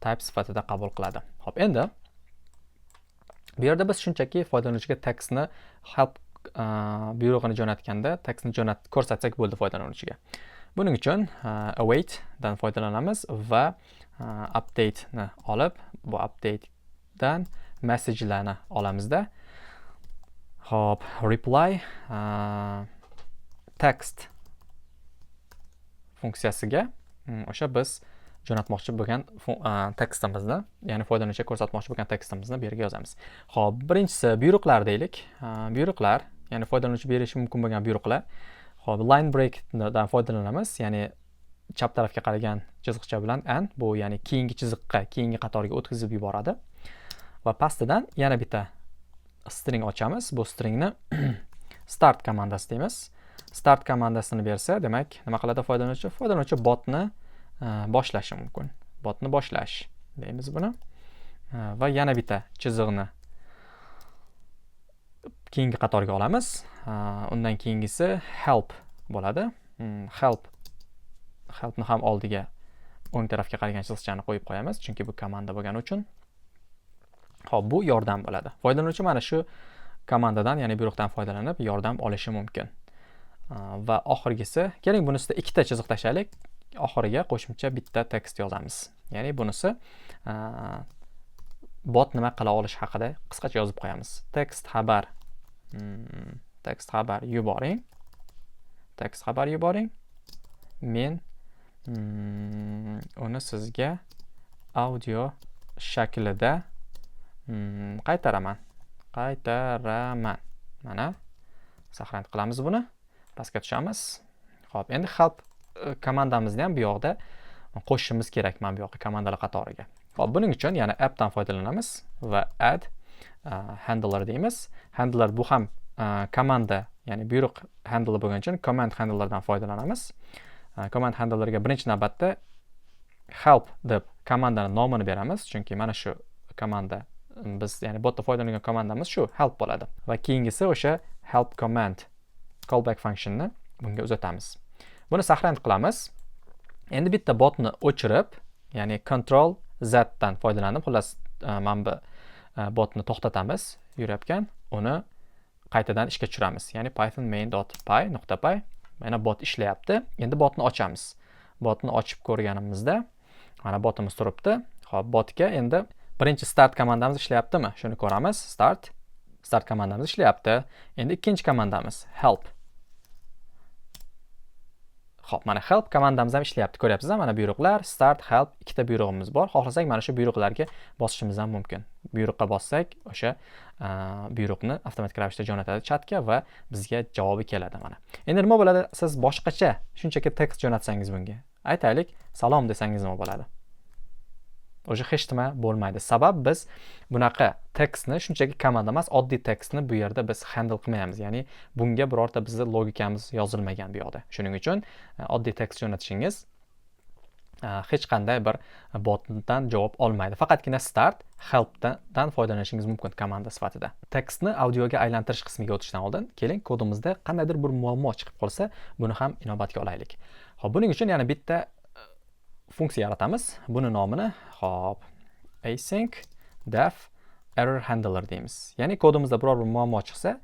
type sifatida qabul qiladi. Ho'p, endi bu yerda biz shunchaki foydalanuvchiga tekstni, help buyrug'ini jo'natganda tekstni jo'nat ko'rsatsak bo'ldi foydalanuvchiga. Buning uchun await dan foydalanamiz va update ni olib, bu update dan messagelarni olamizda. Ho'p, reply text funksiyasiga o'sha biz Jo'natmoqchi bo'lgan tekstimizni, ya'ni foydalanuvchiga ko'rsatmoqchi bo'lgan tekstimizni bu yerga yozamiz. Xo'p, birinchisi buyruqlar deylik. Buyruqlar, ya'ni foydalanuvchi berishi mumkin bo'lgan buyruqlar. Xo'p, line breakdan foydalanamiz, ya'ni chap tarafga qaragan chiziqcha bilan n, bu ya'ni keyingi chiziqqa, keyingi qatorga o'tkazib yuboradi. Va pastidan yana bitta string ochamiz. Bu stringni start komandasi deymiz. Start komandasini bersa, demak, nima qiladi foydalanuvchi? Foydalanuvchi botni boshlashi mumkin. Botni boshlash deymiz buni. Va yana bitta chiziqni keyingi qatorga olamiz. Undan keyingisi help bo'ladi. Helpni ham oldiga o'ng tarafga qaragan chiziqchani qo'yib qo'yamiz, chunki bu komanda bo'lgani uchun. Xo'p, bu yordam bo'ladi. Foydalanuvchi mana shu komandadan, ya'ni buyruqdan foydalanib yordam olishi mumkin. Va oxirgisi, keling, bunisida ikkita chiziq tashlaylik. Oxiriga qo'shimcha bitta tekst yozamiz. Ya'ni bunisi bot nima qila olishi haqida qisqacha yozib qo'yamiz. Tekst xabar yuboring. Tekst xabar yuboring. Men uni sizga audio shaklida qaytaraman. Qaytaraman. Mana, сохранить qilamiz buni. Pastga tushamiz. Xo'p, endi help komandamizni ham bu yoqda qo'shishimiz kerak mana bu yoqqa, komandalar qatoriga. Xo'p, buning uchun yana appdan foydalanamiz va add handler deymiz. Handler bu ham komanda, ya'ni buyruq handler bo'lgani uchun command handlerdan foydalanamiz. Command handlerga birinchi navbatda help deb komandani nomini beramiz, chunki mana shu komanda biz, ya'ni botda foydalangan komandamiz shu help bo'ladi. Va keyingisi o'sha help command callback functionni bunga uzatamiz. Buni сохранить qilamiz. Endi bitta botni o'chirib, ya'ni Control Z dan foydalanib, xullas, mana bu botni to'xtatamiz yurayotgan, uni qaytadan ishga tushiramiz. Ya'ni python main.py .py. Mana, bot ishlayapti. Endi botni ochamiz. Botni ochib ko'rganimizda, mana, botimiz turibdi. Xo'p, botga endi birinchi start komandamiz ishlayaptimi? Shuni ko'ramiz. Start komandamiz ishlayapti. Endi ikkinchi komandamiz help. Xo'p, mana, help komandamiz ham ishlayapti. Ko'ryapsizmi? Mana buyruqlar, start, help, ikkita buyrug'imiz bor. Xohlasak, mana shu buyruqlarga bosishimiz ham mumkin. Buyruqqa bossak, o'sha buyruqni avtomatik ravishda jo'natadi chatga va bizga javobi keladi mana. Endi nima bo'ladi? Siz boshqacha shunchaki tekst jo'natsangiz bunga. Aytaylik, salom desangiz nima bo'ladi? O'sha hech nima bo'lmaydi. Sabab, biz bunaqa tekstni, shunchaki komanda emas, oddiy tekstni bu yerda biz handle qilmaymiz. Ya'ni bunga birorta bizni logikamiz yozilmagan bu yoqda. Shuning uchun oddiy tekst jo'natishingiz hech qanday bir botdan javob olmaydi. Faqatgina start, helpdan foydalanishingiz mumkin komanda sifatida. Tekstni audioga aylantirish qismiga o'tishdan oldin, keling, kodimizda qandaydir bir muammo chiqib qolsa, buni ham inobatga olaylik. Xo'p, buning uchun yana bitta funksiya yaratamiz. Buni nomini, xo'p, async def error handler deymiz. Ya'ni kodimizda biror bir muammo chiqsa,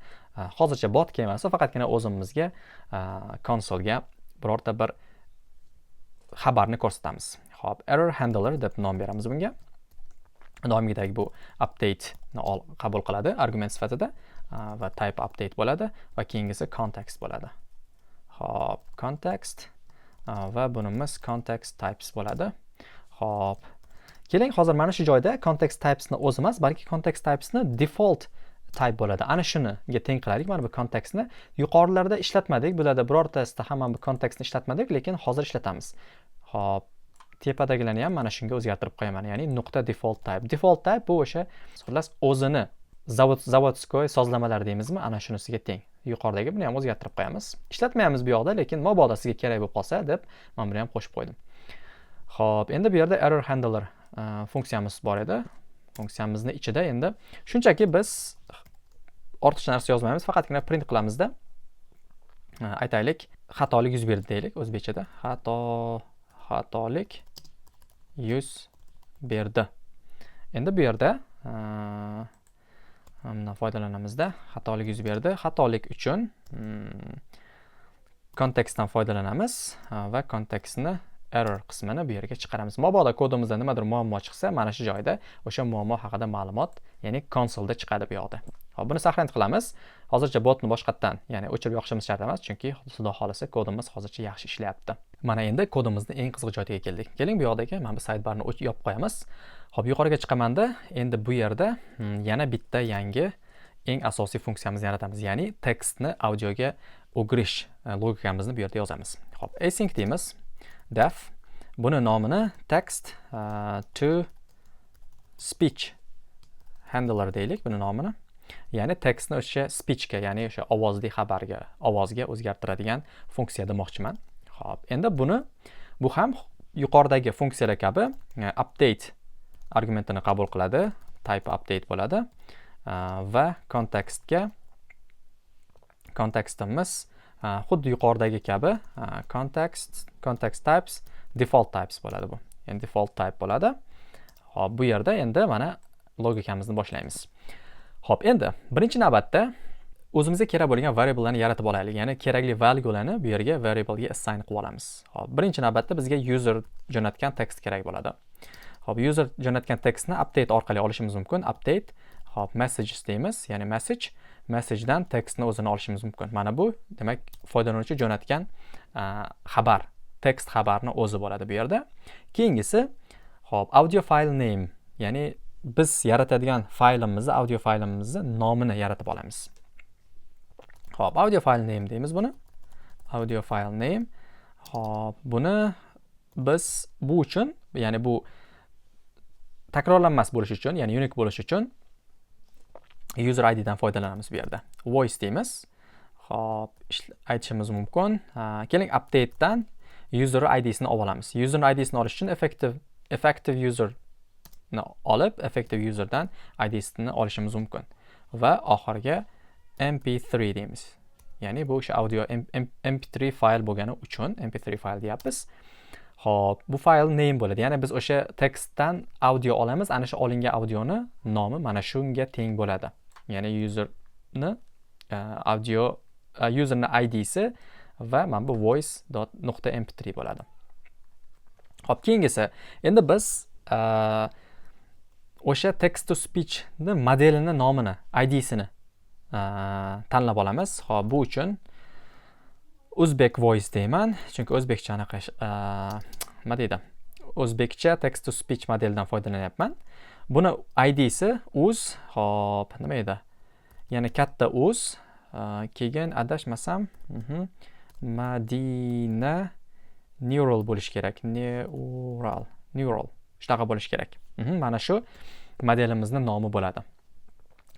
hozircha botga emas, faqatgina o'zimizga, konsolga birorta bir xabarni ko'rsatamiz. Xo'p, error handler deb nom beramiz bunga. Doimgidek bu update ni qabul qiladi argument sifatida va type update bo'ladi va keyingisi context bo'ladi. Xo'p, context va bunimiz context types bo'ladi. Xo'p, keling, hozir mana shu joyda context typesni o'zi emas, balki context typesni default type bo'ladi. Ana shuniga teng qilaylik mana bu contextni. Yuqorilarda ishlatmadik, bularda birortasida ham mana bu contextni ishlatmadik, lekin hozir ishlatamiz. Xo'p, tepadagilarni ham mana shunga o'zgartirib qo'yaman, ya'ni nuqta default type. Default type bu o'sha, xullas, o'zini заводской sozlamalar deymizmi, ana shunisiga teng. Yuqoridagi buni ham o'zgartirib qo'yamiz. Ishlatmaymiz bu yoqda, lekin mabodo sizga kerak bo'lib qolsa deb mana buni ham qo'shib qo'ydim. Xo'p, endi bu yerda error handler funksiyamiz bor edi. Funksiyamizni ichida endi shunchaki biz ortiqcha narsa yozmaymiz, faqatgina print qilamizda. Aytaylik, xatolik yuz berdi deylik o'zbekchada. Xatolik yuz berdi. Endi bu yerda bundan foydalanamizda, xatolik yuz berdi. Xatolik uchun kontekstdan foydalanamiz va kontekstni error qismini bu yerga chiqaramiz. Mabodo kodimizda nimadir muammo chiqsa, mana shu joyda o'sha muammo haqida ma'lumot, ya'ni konsolda chiqadi bu yoqda. Xo'p, buni сохранить qilamiz. Hozircha botni boshqatdan, ya'ni o'chirib yoqishimiz shart emas, chunki xudo xolasa kodimiz hozircha yaxshi ishlayapti. Mana endi kodimizni eng qiziq joyiga keldik. Keling, bu yoqdagi mana bu sidebarni yopib qo'yamiz. Xo'p, yuqoriga chiqamanda, endi bu yerda yana bitta yangi, eng asosiy funksiyamizni yaratamiz. Ya'ni tekstni audioga o'girish logikamizni bu yerda yozamiz. Xo'p, async deymiz. Def, buni nomini text to speech handler deylik buni nomini. Ya'ni tekstni o'sha speechga, ya'ni o'sha ovozli xabarga, ovozga o'zgartiradigan funksiya demoqchiman. Xo'p, endi buni, bu ham yuqoridagi funksiyalar kabi update argumentini qabul qiladi, type update bo'ladi va kontekstga, kontekstimiz xuddi yuqoridagi kabi context types default types bo'ladi bu. Ya'ni default type bo'ladi. Xo'p, bu yerda endi mana logikamizni boshlaymiz. Xo'p, endi birinchi navbatda o'zimizga kerak bo'lgan variablelarni yaratib olaylik. Ya'ni kerakli valuelarni bu yerga, variablega assign qilib olamiz. Xo'p, birinchi navbatda bizga user jo'natgan tekst kerak bo'ladi. Xo'p, user jo'natgan tekstni update orqali olishimiz mumkin. Update, xo'p, messages deymiz, ya'ni message, messagedan tekstni o'zini olishimiz mumkin. Mana bu, demak, foydalanuvchi jo'natgan xabar, tekst xabarni o'zi bo'ladi bu yerda. Keyingisi, xo'p, audio file name, ya'ni biz yaratadigan faylimizni, audio faylimizni nomini yaratib olamiz. Xo'p, audio file name deymiz buni. Audio file name. Xo'p, buni biz bu uchun, ya'ni bu takrorlanmas bo'lishi uchun, ya'ni unique bo'lishi uchun user ID dan foydalanamiz bu yerda. Voice deymiz. Xo'p, aytishimiz mumkin. Keling, updatedan user IDsini olib olamiz. User IDsini olish uchun effective user ni olib, effective userdan IDsini olishimiz mumkin. Va oxiriga mp3 deymiz. Ya'ni bu o'sha audio mp3 fayl bo'lgani uchun mp3 fayl deyapmiz. Xo'p, bu fayl name bo'ladi. Ya'ni biz o'sha tekstdan audio olamiz, ana shu olingan audioni nomi mana shunga teng bo'ladi. Ya'ni userni audio, userni IDsi va mana bu voice.mp3 bo'ladi. Xo'p, keyingisi, endi biz o'sha text to speech ni modelini nomini, IDsini tanlab olamiz. Xo'p, bu uchun Uzbek voice deyman, chunki o'zbekcha anaqa, nima deydi? O'zbekcha text to speech modelidan foydalanyapman. Buni IDsi uz, xo'p, nima edi? Ya'ni katta uz, keyin adashmasam, Madina Neural bo'lishi kerak. Neural, Neural shunaqa bo'lishi kerak. Mana shu modelimizni nomi bo'ladi.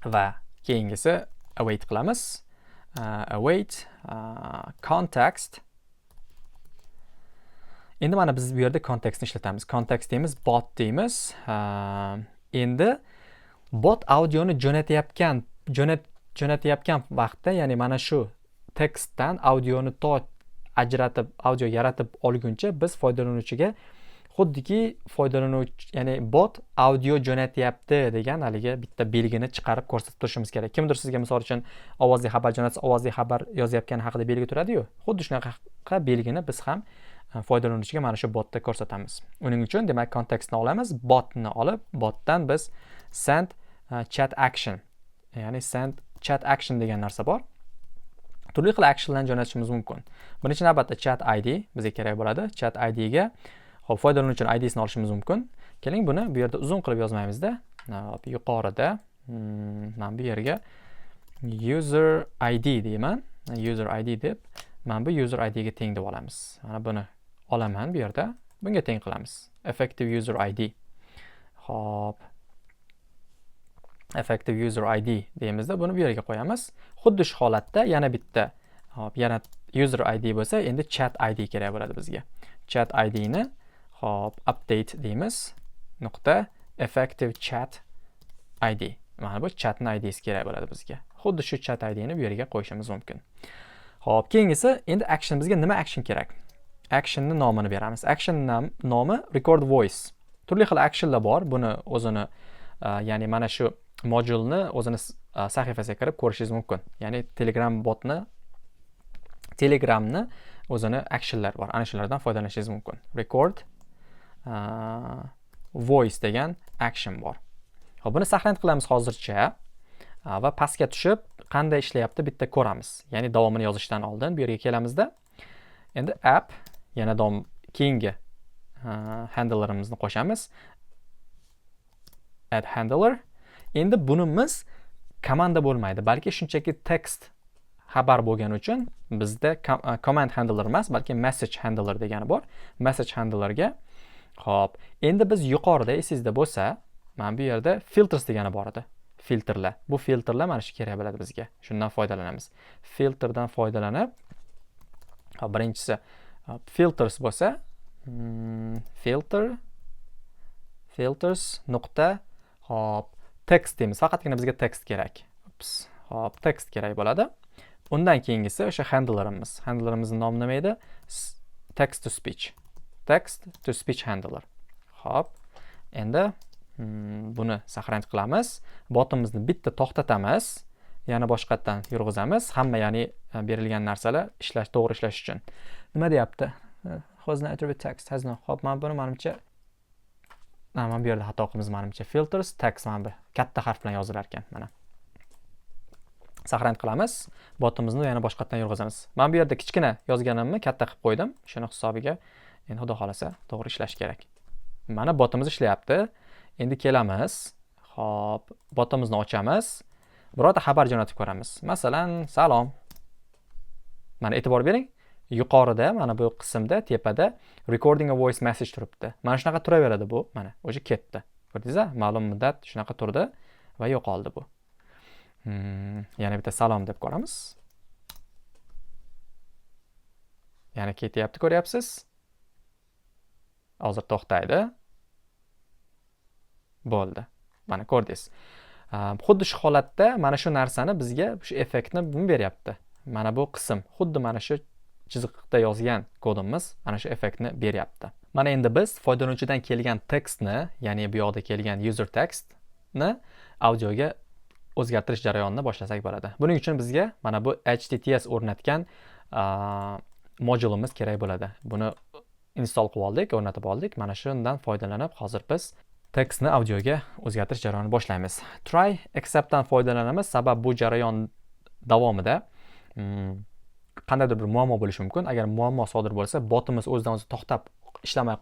Va keyingisi await qilamiz. Await context. Endi mana biz bu yerda kontekstni ishlatamiz. Context deymiz, bot deymiz. Endi bot audioni jo'natayotgan vaqtda, ya'ni mana shu tekstdan audioni to ajratib, audio yaratib olguncha biz foydalanuvchiga xuddiki foydalanuvchi, ya'ni bot audio jo'natyapti degan haligi bitta belgini chiqarib ko'rsatib turishimiz kerak. Kimdir sizga, misol uchun, ovozli xabar jo'natsa, ovozli xabar yozayotgani haqida belgi turadi-yu. Xuddi shunaqa belgini biz ham foydalanuvchiga mana shu botda ko'rsatamiz. Uning uchun, demak, kontekstni olamiz, botni olib, botdan biz send chat action, ya'ni send chat action degan narsa bor. Turli xil actionlarni jo'natishimiz mumkin. Birinchi navbatda chat ID bizga kerak bo'ladi. Chat ID ga, xo'p, foydalanuvchini IDsini olishimiz mumkin. Keling, buni bu yerda uzun qilib yozmaymizda. Xo'p, yuqorida mana bu yerga user ID deyman. User ID deb mana bu user ID ga teng deb olamiz. Mana buni olaman bu yerda. Bunga teng qilamiz. Effective user ID. Xo'p. Effective user ID deymizda, buni bu yerga qo'yamiz. Xuddi shu holatda yana bitta, xo'p, yana user ID bo'lsa, endi chat ID kerak bo'ladi bizga. Chat ID ni, xo'p, update deymiz. Nuqta effective chat ID. Mana bu chatni IDsi kerak bo'ladi bizga. Xuddi shu chat ID ni bu yerga qo'yishimiz mumkin. Xo'p, keyingisi endi action, bizga nima action kerak? Actionni nomini beramiz. Action nomi record voice. Turli xil actionlar bor. Buni o'zini, ya'ni mana shu modulni o'zini sahifasiga kirib ko'rishingiz mumkin. Ya'ni Telegram botni, Telegramni o'zini actionlar bor. Ana shulardan foydalanishingiz mumkin. Record voice degan action bor. Xo'p, buni saqlanib qilamiz hozircha va pastga tushib qanday ishlayapti, bitta ko'ramiz. Ya'ni davomini yozishdan oldin bu yerga kelamizda. Endi app Yana davom, keyingi handlerimizni qo'shamiz. Add handler. Endi bunimiz komanda bo'lmaydi, balki shunchaki text xabar bo'lgani uchun bizda command handler emas, balki message handler degani bor. Message handlerga. Xo'p, endi biz yuqorida, esingizda bo'lsa, mana bu yerda filters degani bor edi. Filtrlar. Bu filtrlar mana shu kerak bo'ladi bizga. Shundan foydalanamiz. Filtrdan foydalanib, hop, birinchisi filters bo'lsa, filter filters nuqta, hop, text deymiz. Faqatgina bizga text kerak. Ups. Hop, text kerak bo'ladi. Undan keyingisi o'sha handlerimiz. Handlerimizning nomi nima edi? Text to speech. Text to speech handler. Hop. Endi buni сохранить qilamiz. Botimizni bitta to'xtatamiz. Yana boshqatdan yurg'izamiz. Hamma, ya'ni berilgan narsalar ishlash, to'g'ri ishlash uchun. Nima deyapti? Has no attribute text has no. Hop, mana buni manimcha, mana bu yerda xato qilamiz manimcha. Filters text, mana bu katta harf bilan yozilar ekan, mana. Сохранить qilamiz. Botimizni yana boshqatdan yurg'izamiz. Mana bu yerda kichkina yozganimni katta qilib qo'ydim. Shuni hisobiga endi, xudo xohlasa, to'g'ri ishlash kerak. Mana, botimiz ishlayapti. Endi kelamiz. Hop, botimizni ochamiz. Birorta xabar jo'natib ko'ramiz. Masalan, salom. Mana, e'tibor bering. Yuqorida, mana bu qismda, tepada recording a voice message turibdi. Mana shunaqa turaveradi bu. Mana, o'sha ketdi. Ko'rdingiz? Ma'lum muddat shunaqa turdi va yo'qoldi bu. Yana bitta salom deb ko'ramiz. Yana ketyapti, ko'ryapsiz. Hozir to'xtaydi. Bo'ldi. Mana, ko'rdingiz. Xuddi shu holatda mana shu narsani bizga, shu effektni beryapti. Mana bu qism, xuddi mana shu chiziqda yozgan kodimiz mana shu effektni beryapti. Mana endi biz foydalanuvchidan kelgan tekstni, ya'ni bu yoqda kelgan user textni audioga o'zgartirish jarayonini boshlasak bo'ladi. Buning uchun bizga mana bu HTTS o'rnatgan modulimiz kerak bo'ladi. Buni install qilib oldik, o'rnatib oldik. Mana shundan foydalanib hozir biz tekstni audioga o'zgartirish jarayonini boshlaymiz. Try exceptdan foydalanamiz, sabab bu jarayon davomida qandaydir bir muammo bo'lishi mumkin. Agar muammo sodir bo'lsa, botimiz o'zidan o'zi to'xtab ishlamay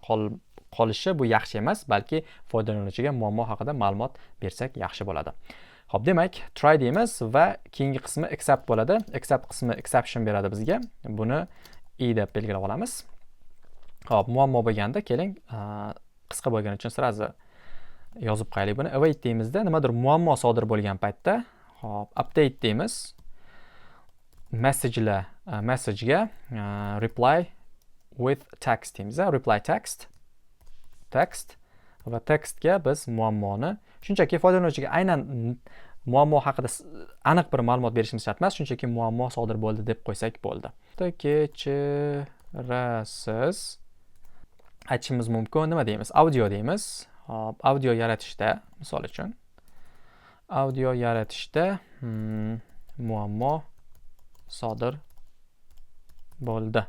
qolishi bu yaxshi emas, balki foydalanuvchiga muammo haqida ma'lumot bersak yaxshi bo'ladi. Xo'p, demak, try deymiz va keyingi qismi except bo'ladi. Except qismi exception beradi bizga. Buni e deb belgilab olamiz. Xo'p, muammo bo'lganda keling, qisqa bo'lgani uchun сразу yozib qo'yaylik buni. Await deymizda, nimadir muammo sodir bo'lgan paytda, xo'p, update deymiz. Messagelar, messagega reply with text deymiz, reply text, text va tekstga biz muammoni shunchaki foydalanuvchiga aynan muammo haqida aniq bir ma'lumot berishimiz shart emas, shunchaki muammo sodir bo'ldi deb qo'ysak bo'ldi. Kechirasiz aytishimiz mumkin. Nima deymiz? Audio deymiz. Hop, audio yaratishda, misol uchun, audio yaratishda muammo sodir bo'ldi.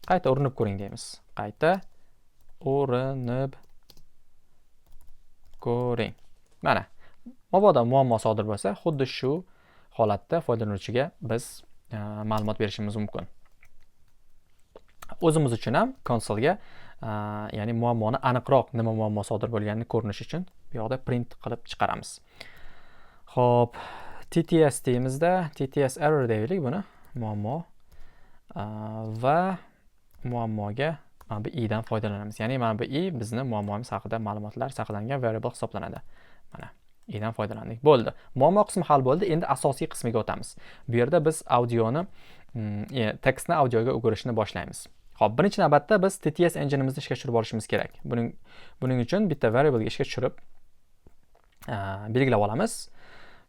Qayta urinib ko'ring deymiz. Qayta urinib ko'ring. Mana, mabodo muammo sodir bo'lsa, xuddi shu holatda foydalanuvchiga biz ma'lumot berishimiz mumkin. O'zimiz uchun ham konsolga, ya'ni muammoni aniqroq, nima muammo sodir bo'lganini ko'rinishi uchun bu yoqda print qilib chiqaramiz. Xo'p, TTS deymizda, TTS error deylik buni, muammo va muammoga mana bu e dan foydalanamiz. Ya'ni mana bu e bizni muammomiz haqida ma'lumotlar saqlangan variable hisoblanadi. Mana, e dan foydalandik. Bo'ldi. Muammo qismi hal bo'ldi. Endi asosiy qismiga o'tamiz. Bu yerda biz audioni, tekstni audioga o'girishni boshlaymiz. Xo'p, birinchi navbatda biz TTS engine'imizni ishga tushirib olishimiz kerak. Buning uchun bitta variable ishga tushirib belgilab olamiz.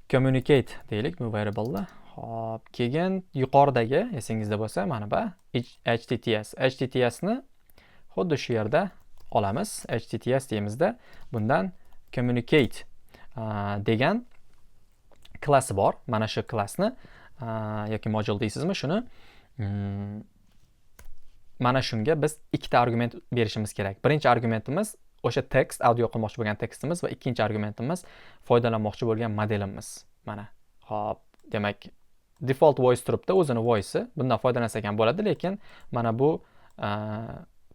Communicate deylik bu variable'ni. Xo'p, keyin yuqoridagi, esingizda bo'lsa, mana bu HTTS. HTTS ni xuddi shu yerda olamiz. HTTS deymizda, bundan communicate degan klassi bor. Mana shu klassni yoki modul deysizmi, shuni mana shunga biz ikkita argument berishimiz kerak. Birinchi argumentimiz o'sha tekst, audio qilmoqchi bo'lgan tekstimiz va ikkinchi argumentimiz foydalanmoqchi bo'lgan modelimiz. Mana. Xo'p, demak, default voice turibdi, o'zini voice'i. Bundan foydalansak ham bo'ladi, lekin mana bu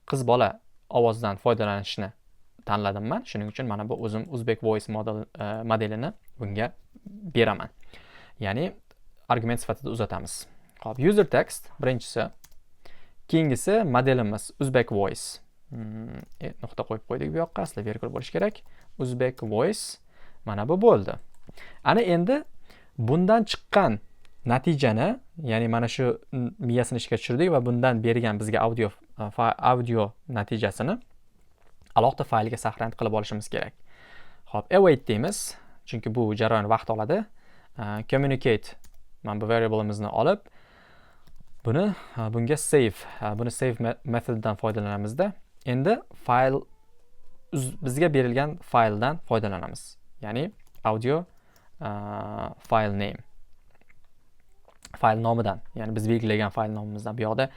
Qiz bola ovozidan foydalanishni tanladim man. Shuning uchun mana bu o'zim Uzbek Voice model modelini bunga beraman, ya'ni argument sifatida uzatamiz. Ho'p, user text birinchisi, keyingisi modelimiz Uzbek Voice. Nuqta qo'yib qo'ydik bu yoqqa, aslida vergul bo'lishi kerak. Uzbek Voice, mana bu bo'ldi. Ana endi bundan chiqqan natijani, ya'ni mana shu miyasini ishga tushirdik va bundan bergan bizga audio natijasini alohida faylga сохранить qilib olishimiz kerak. Ho'p, await deymiz, chunki bu jarayon vaqt oladi. Communicate, mana bu variableimizni olib, buni bunga save, buni save metodidan foydalanamizda. Endi fayl, bizga berilgan fayldan foydalanamiz, ya'ni audio file name, fayl nomidan, ya'ni biz belgilagan fayl nomimizdan. Bu yoqda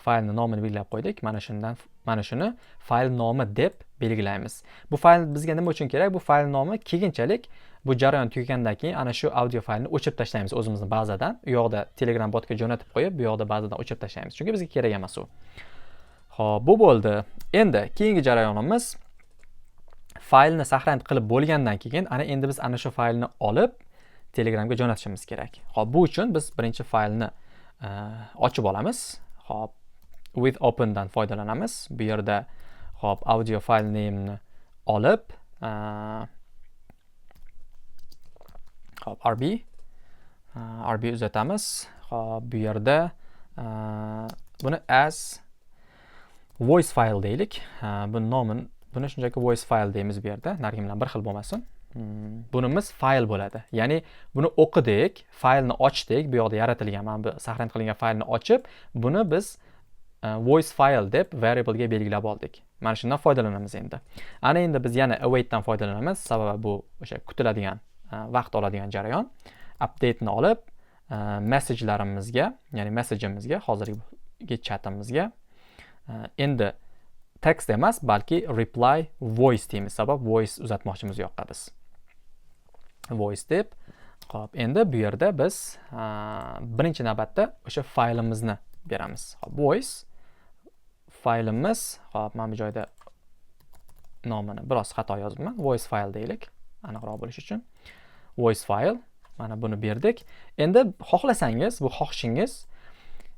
faylni nomini belgilab qo'ydik, mana shundan, mana shuni fayl nomi deb belgilaymiz. Bu fayl bizga nima uchun kerak? Bu fayl nomi keyinchalik, bu jarayon tugagandan keyin ana shu audio faylni o'chirib tashlaymiz o'zimizni bazadan. U yoqda Telegram botga jo'natib qo'yib, bu yoqda bazadan o'chirib tashlaymiz, chunki bizga kerak emas u. Ho'p, bu bo'ldi. Endi keyingi jarayonimiz, faylni сохранить qilib bo'lgandan keyin ana endi biz ana shu faylni olib Telegramga jo'natishimiz kerak. Ho'p, bu uchun biz birinchi faylni ochib olamiz. Ho'p, with open dan foydalanamiz bu yerda. Ho'p, audio file name ni olib, ho'p, rb uzatamiz. Ho'p, bu yerda buni as voice file deylik. Buni nomini, buni shunchaki voice file deymiz bu yerda, narigi bilan bir xil bo'lmasin. Bunimiz fayl bo'ladi, ya'ni buni o'qidik, faylni ochdik. Bu yoqda yaratilgan, mana bu сохранить qilingan faylni ochib, buni biz voice file deb variablega belgilab oldik. Mana shundan foydalanamiz endi. Ana endi biz yana awaitdan foydalanamiz, sababi bu o'sha kutiladigan, vaqt oladigan jarayon. Updateni olib, messagelarimizga, ya'ni messageimizga, hozirgi chatimizga endi text emas, balki reply voice deymiz, sabab voice uzatmoqchimiz u yoqqa biz, voice deb. Ho'p, endi bu yerda biz birinchi navbatda o'sha faylimizni beramiz. Hop, voice faylimiz. Hop, mana bu joyda nomini biroz xato yozibman, voice file deylik aniqroq bo'lishi uchun. Voice file, mana buni berdik. Endi xohlasangiz, bu xohishingiz,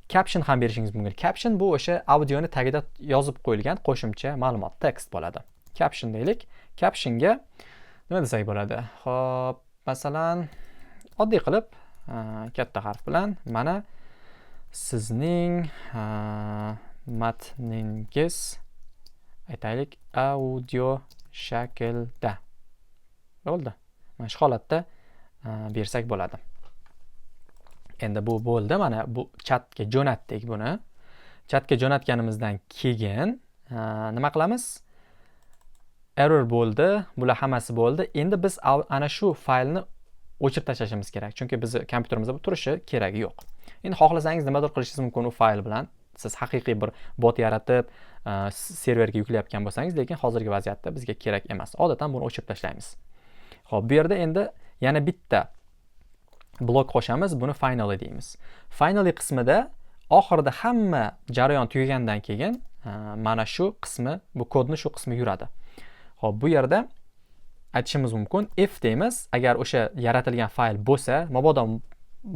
caption ham berishingiz mumkin. Caption bu o'sha audioni tagida yozib qo'yilgan qo'shimcha ma'lumot, tekst bo'ladi. Caption deylik. Captionga nima desak bo'ladi? Ho'p, masalan, oddiy qilib katta harf bilan mana sizning matningiz, aytaylik, audio shaklda bo'ldi. Mana shu holatda bersak bo'ladi. Endi bu bo'ldi. Mana bu chatga jo'natdik. Buni chatga jo'natganimizdan keyin nima qilamiz? Error bo'ldi, bular hammasi bo'ldi. Endi biz ana shu faylni o'chirib tashlashimiz kerak, chunki bizni kompyuterimizda bu turishi keragi yo'q. Endi xohlasangiz nimadir qilishingiz mumkin u fayl bilan, siz haqiqiy bir bot yaratib, serverga yuklayotgan bo'lsangiz, lekin hozirgi vaziyatda bizga kerak emas. Odatan buni o'chirib tashlaymiz. Ho'p, bu yerda endi yana bitta blok qo'shamiz, buni finally deymiz. Finally qismida oxirida, hamma jarayon tugagandan keyin mana shu qismi, bu kodni shu qismi yuradi. Ho'p, bu yerda aytishimiz mumkin, if deymiz, agar o'sha yaratilgan fayl bo'lsa, mabodo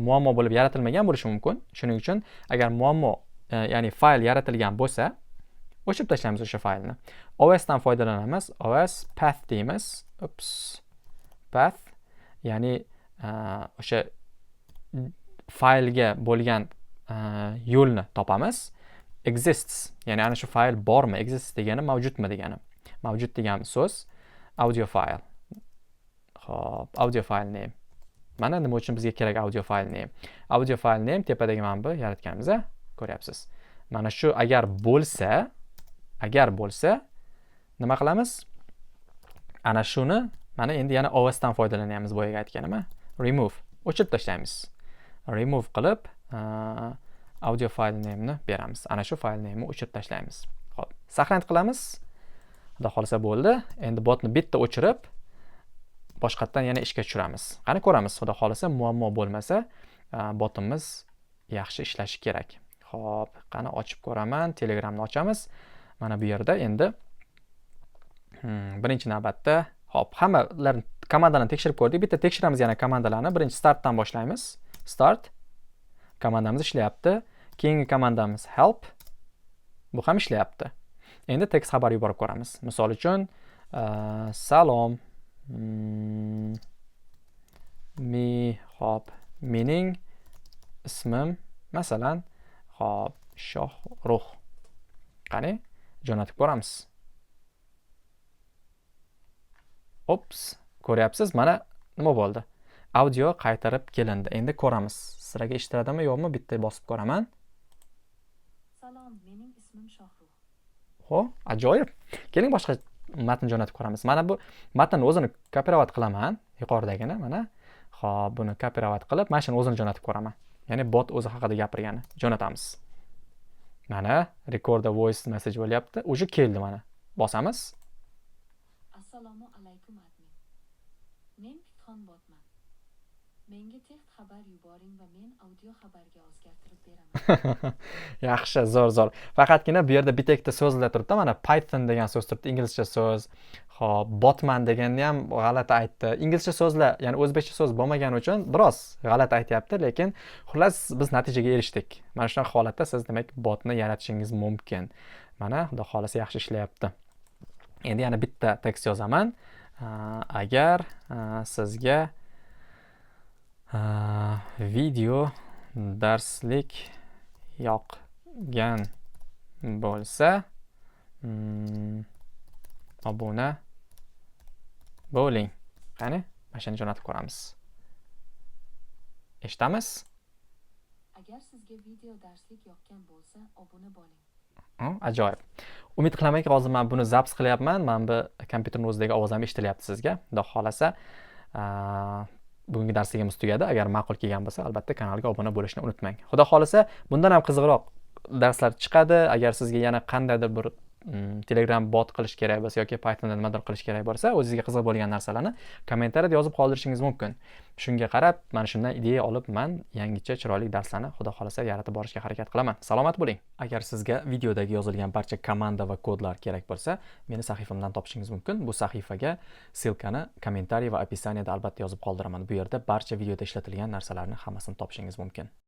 muammo bo'lib yaratilmagan bo'lishi mumkin. Shuning uchun agar muammo, ya'ni fayl yaratilgan bo'lsa, o'chirib tashlaymiz o'sha faylni. Os dan foydalanamiz, os path deymiz. Ups, path, ya'ni o'sha faylga bo'lgan yo'lni topamiz. Exists, ya'ni ana shu fayl bormi? Exists degani mavjudmi degani, mavjud degan so'z. Audio file. Ho'p, audio file name. Mana nima uchun bizga kerak audio file name? Audio file name tepadagi mana bu yaratganimiz, ko'ryapsiz. Mana shu agar bo'lsa nima qilamiz? Ana shuni, mana endi yana osdan foydalanyapmiz, boyagi aytganim, remove, o'chirib tashlaymiz. Remove qilib, audio file name ni beramiz, ana shu file name ni o'chirib tashlaymiz. Ho'p, сохранить qilamiz. Xudo xohlasa, bo'ldi. Endi botni bitta o'chirib, boshqatdan yana ishga tushiramiz. Qani, ko'ramiz. Xudo xohlasa, muammo bo'lmasa, botimiz yaxshi ishlashi kerak. Xo'p, qani, ochib ko'raman. Telegramni ochamiz. Mana bu yerda endi birinchi navbatda, hop, hammalarni komandalarni tekshirib ko'rdik. Bitta tekshiramiz yana komandalarni. Birinchi startdan boshlaymiz. Start komandamiz ishlayapti. Keyingi komandamiz help. Bu ham ishlayapti. Endi tekst xabar yuborib ko'ramiz. Misol uchun, salom. Hop, mening ismim, masalan, hop, Shohrux. Qani, jo'natib ko'ramiz. Ops, ko'ryapsiz, mana nima bo'ldi? Audio qaytarib kelindi. Endi ko'ramiz. Sizlarga eshitiladimi, yo'qmi? Bitta bosib ko'raman. Salom, mening ismim Shohrux. Ho, ajoyib. Keling, boshqa matn jo'natib ko'ramiz. Mana bu matnni o'zini копировать qilaman, yuqoridagini mana. Xo'p, buni копировать qilib, mana shuni o'zini jo'natib ko'raman. Ya'ni bot o'zi haqida gapirgani. Jo'natamiz. Mana record a voice message bo'lyapti. Уже keldi mana. Bosamiz. Assalomu alaykum, admin. Men Python botman. Menga text xabar yuboring va men audio xabarga o'zgartirib beraman. Yaxshi, zo'r, zo'r. Faqatgina bu yerda bitta ikkita so'zlar turibdi. Mana Python degan so'z turibdi, inglizcha so'z. Xo'p, botman deganni ham g'alati aytdi. Inglizcha so'zlar, ya'ni o'zbekcha so'z bo'lmagani uchun biroz g'alati aytyapti, lekin xullas biz natijaga erishdik. Mana shunaqa holatda siz, demak, botni yaratishingiz mumkin. Mana, Xudo xohlasa, yaxshi ishlayapti. Endi yana bitta tekst yozaman. Agar sizga video darslik yoqgan bo'lsa, obuna bo'ling. Qani, mana shuni jo'natib ko'ramiz. Eshitamiz. Agar sizga video darslik yoqqan bo'lsa, obuna bo'ling. Ajoyib. Umid qilamanki, hozir man buni запись qilyapman. Mana bu kompyuterning o'zidagi ovoz ham eshitilyapti sizga. Xudo xohlasa, bugungi darsligimiz tugadi. Agar ma'qul kelgan bo'lsa, albatta kanalga obuna bo'lishni unutmang. Xudo xohlasa, bundan ham qiziqroq darslar chiqadi. Agar sizga yana qandaydir bir Telegram bot qilish kerak bo'lsa yoki Pythonda nimadir qilish kerak bo'lsa, o'zingizga qiziq bo'lgan narsalarni kommentariyada yozib qoldirishingiz mumkin. Shunga qarab, mana shundan ideya olib, man yangicha chiroyli darslarni, Xudo xohlasa, yaratib borishga harakat qilaman. Salomat bo'ling. Agar sizga videodagi yozilgan barcha komanda va kodlar kerak bo'lsa, meni sahifamdan topishingiz mumkin. Bu sahifaga ссылка ni kommentariy va описание da albatta yozib qoldiraman. Bu yerda barcha videoda ishlatilgan narsalarni hammasini topishingiz mumkin.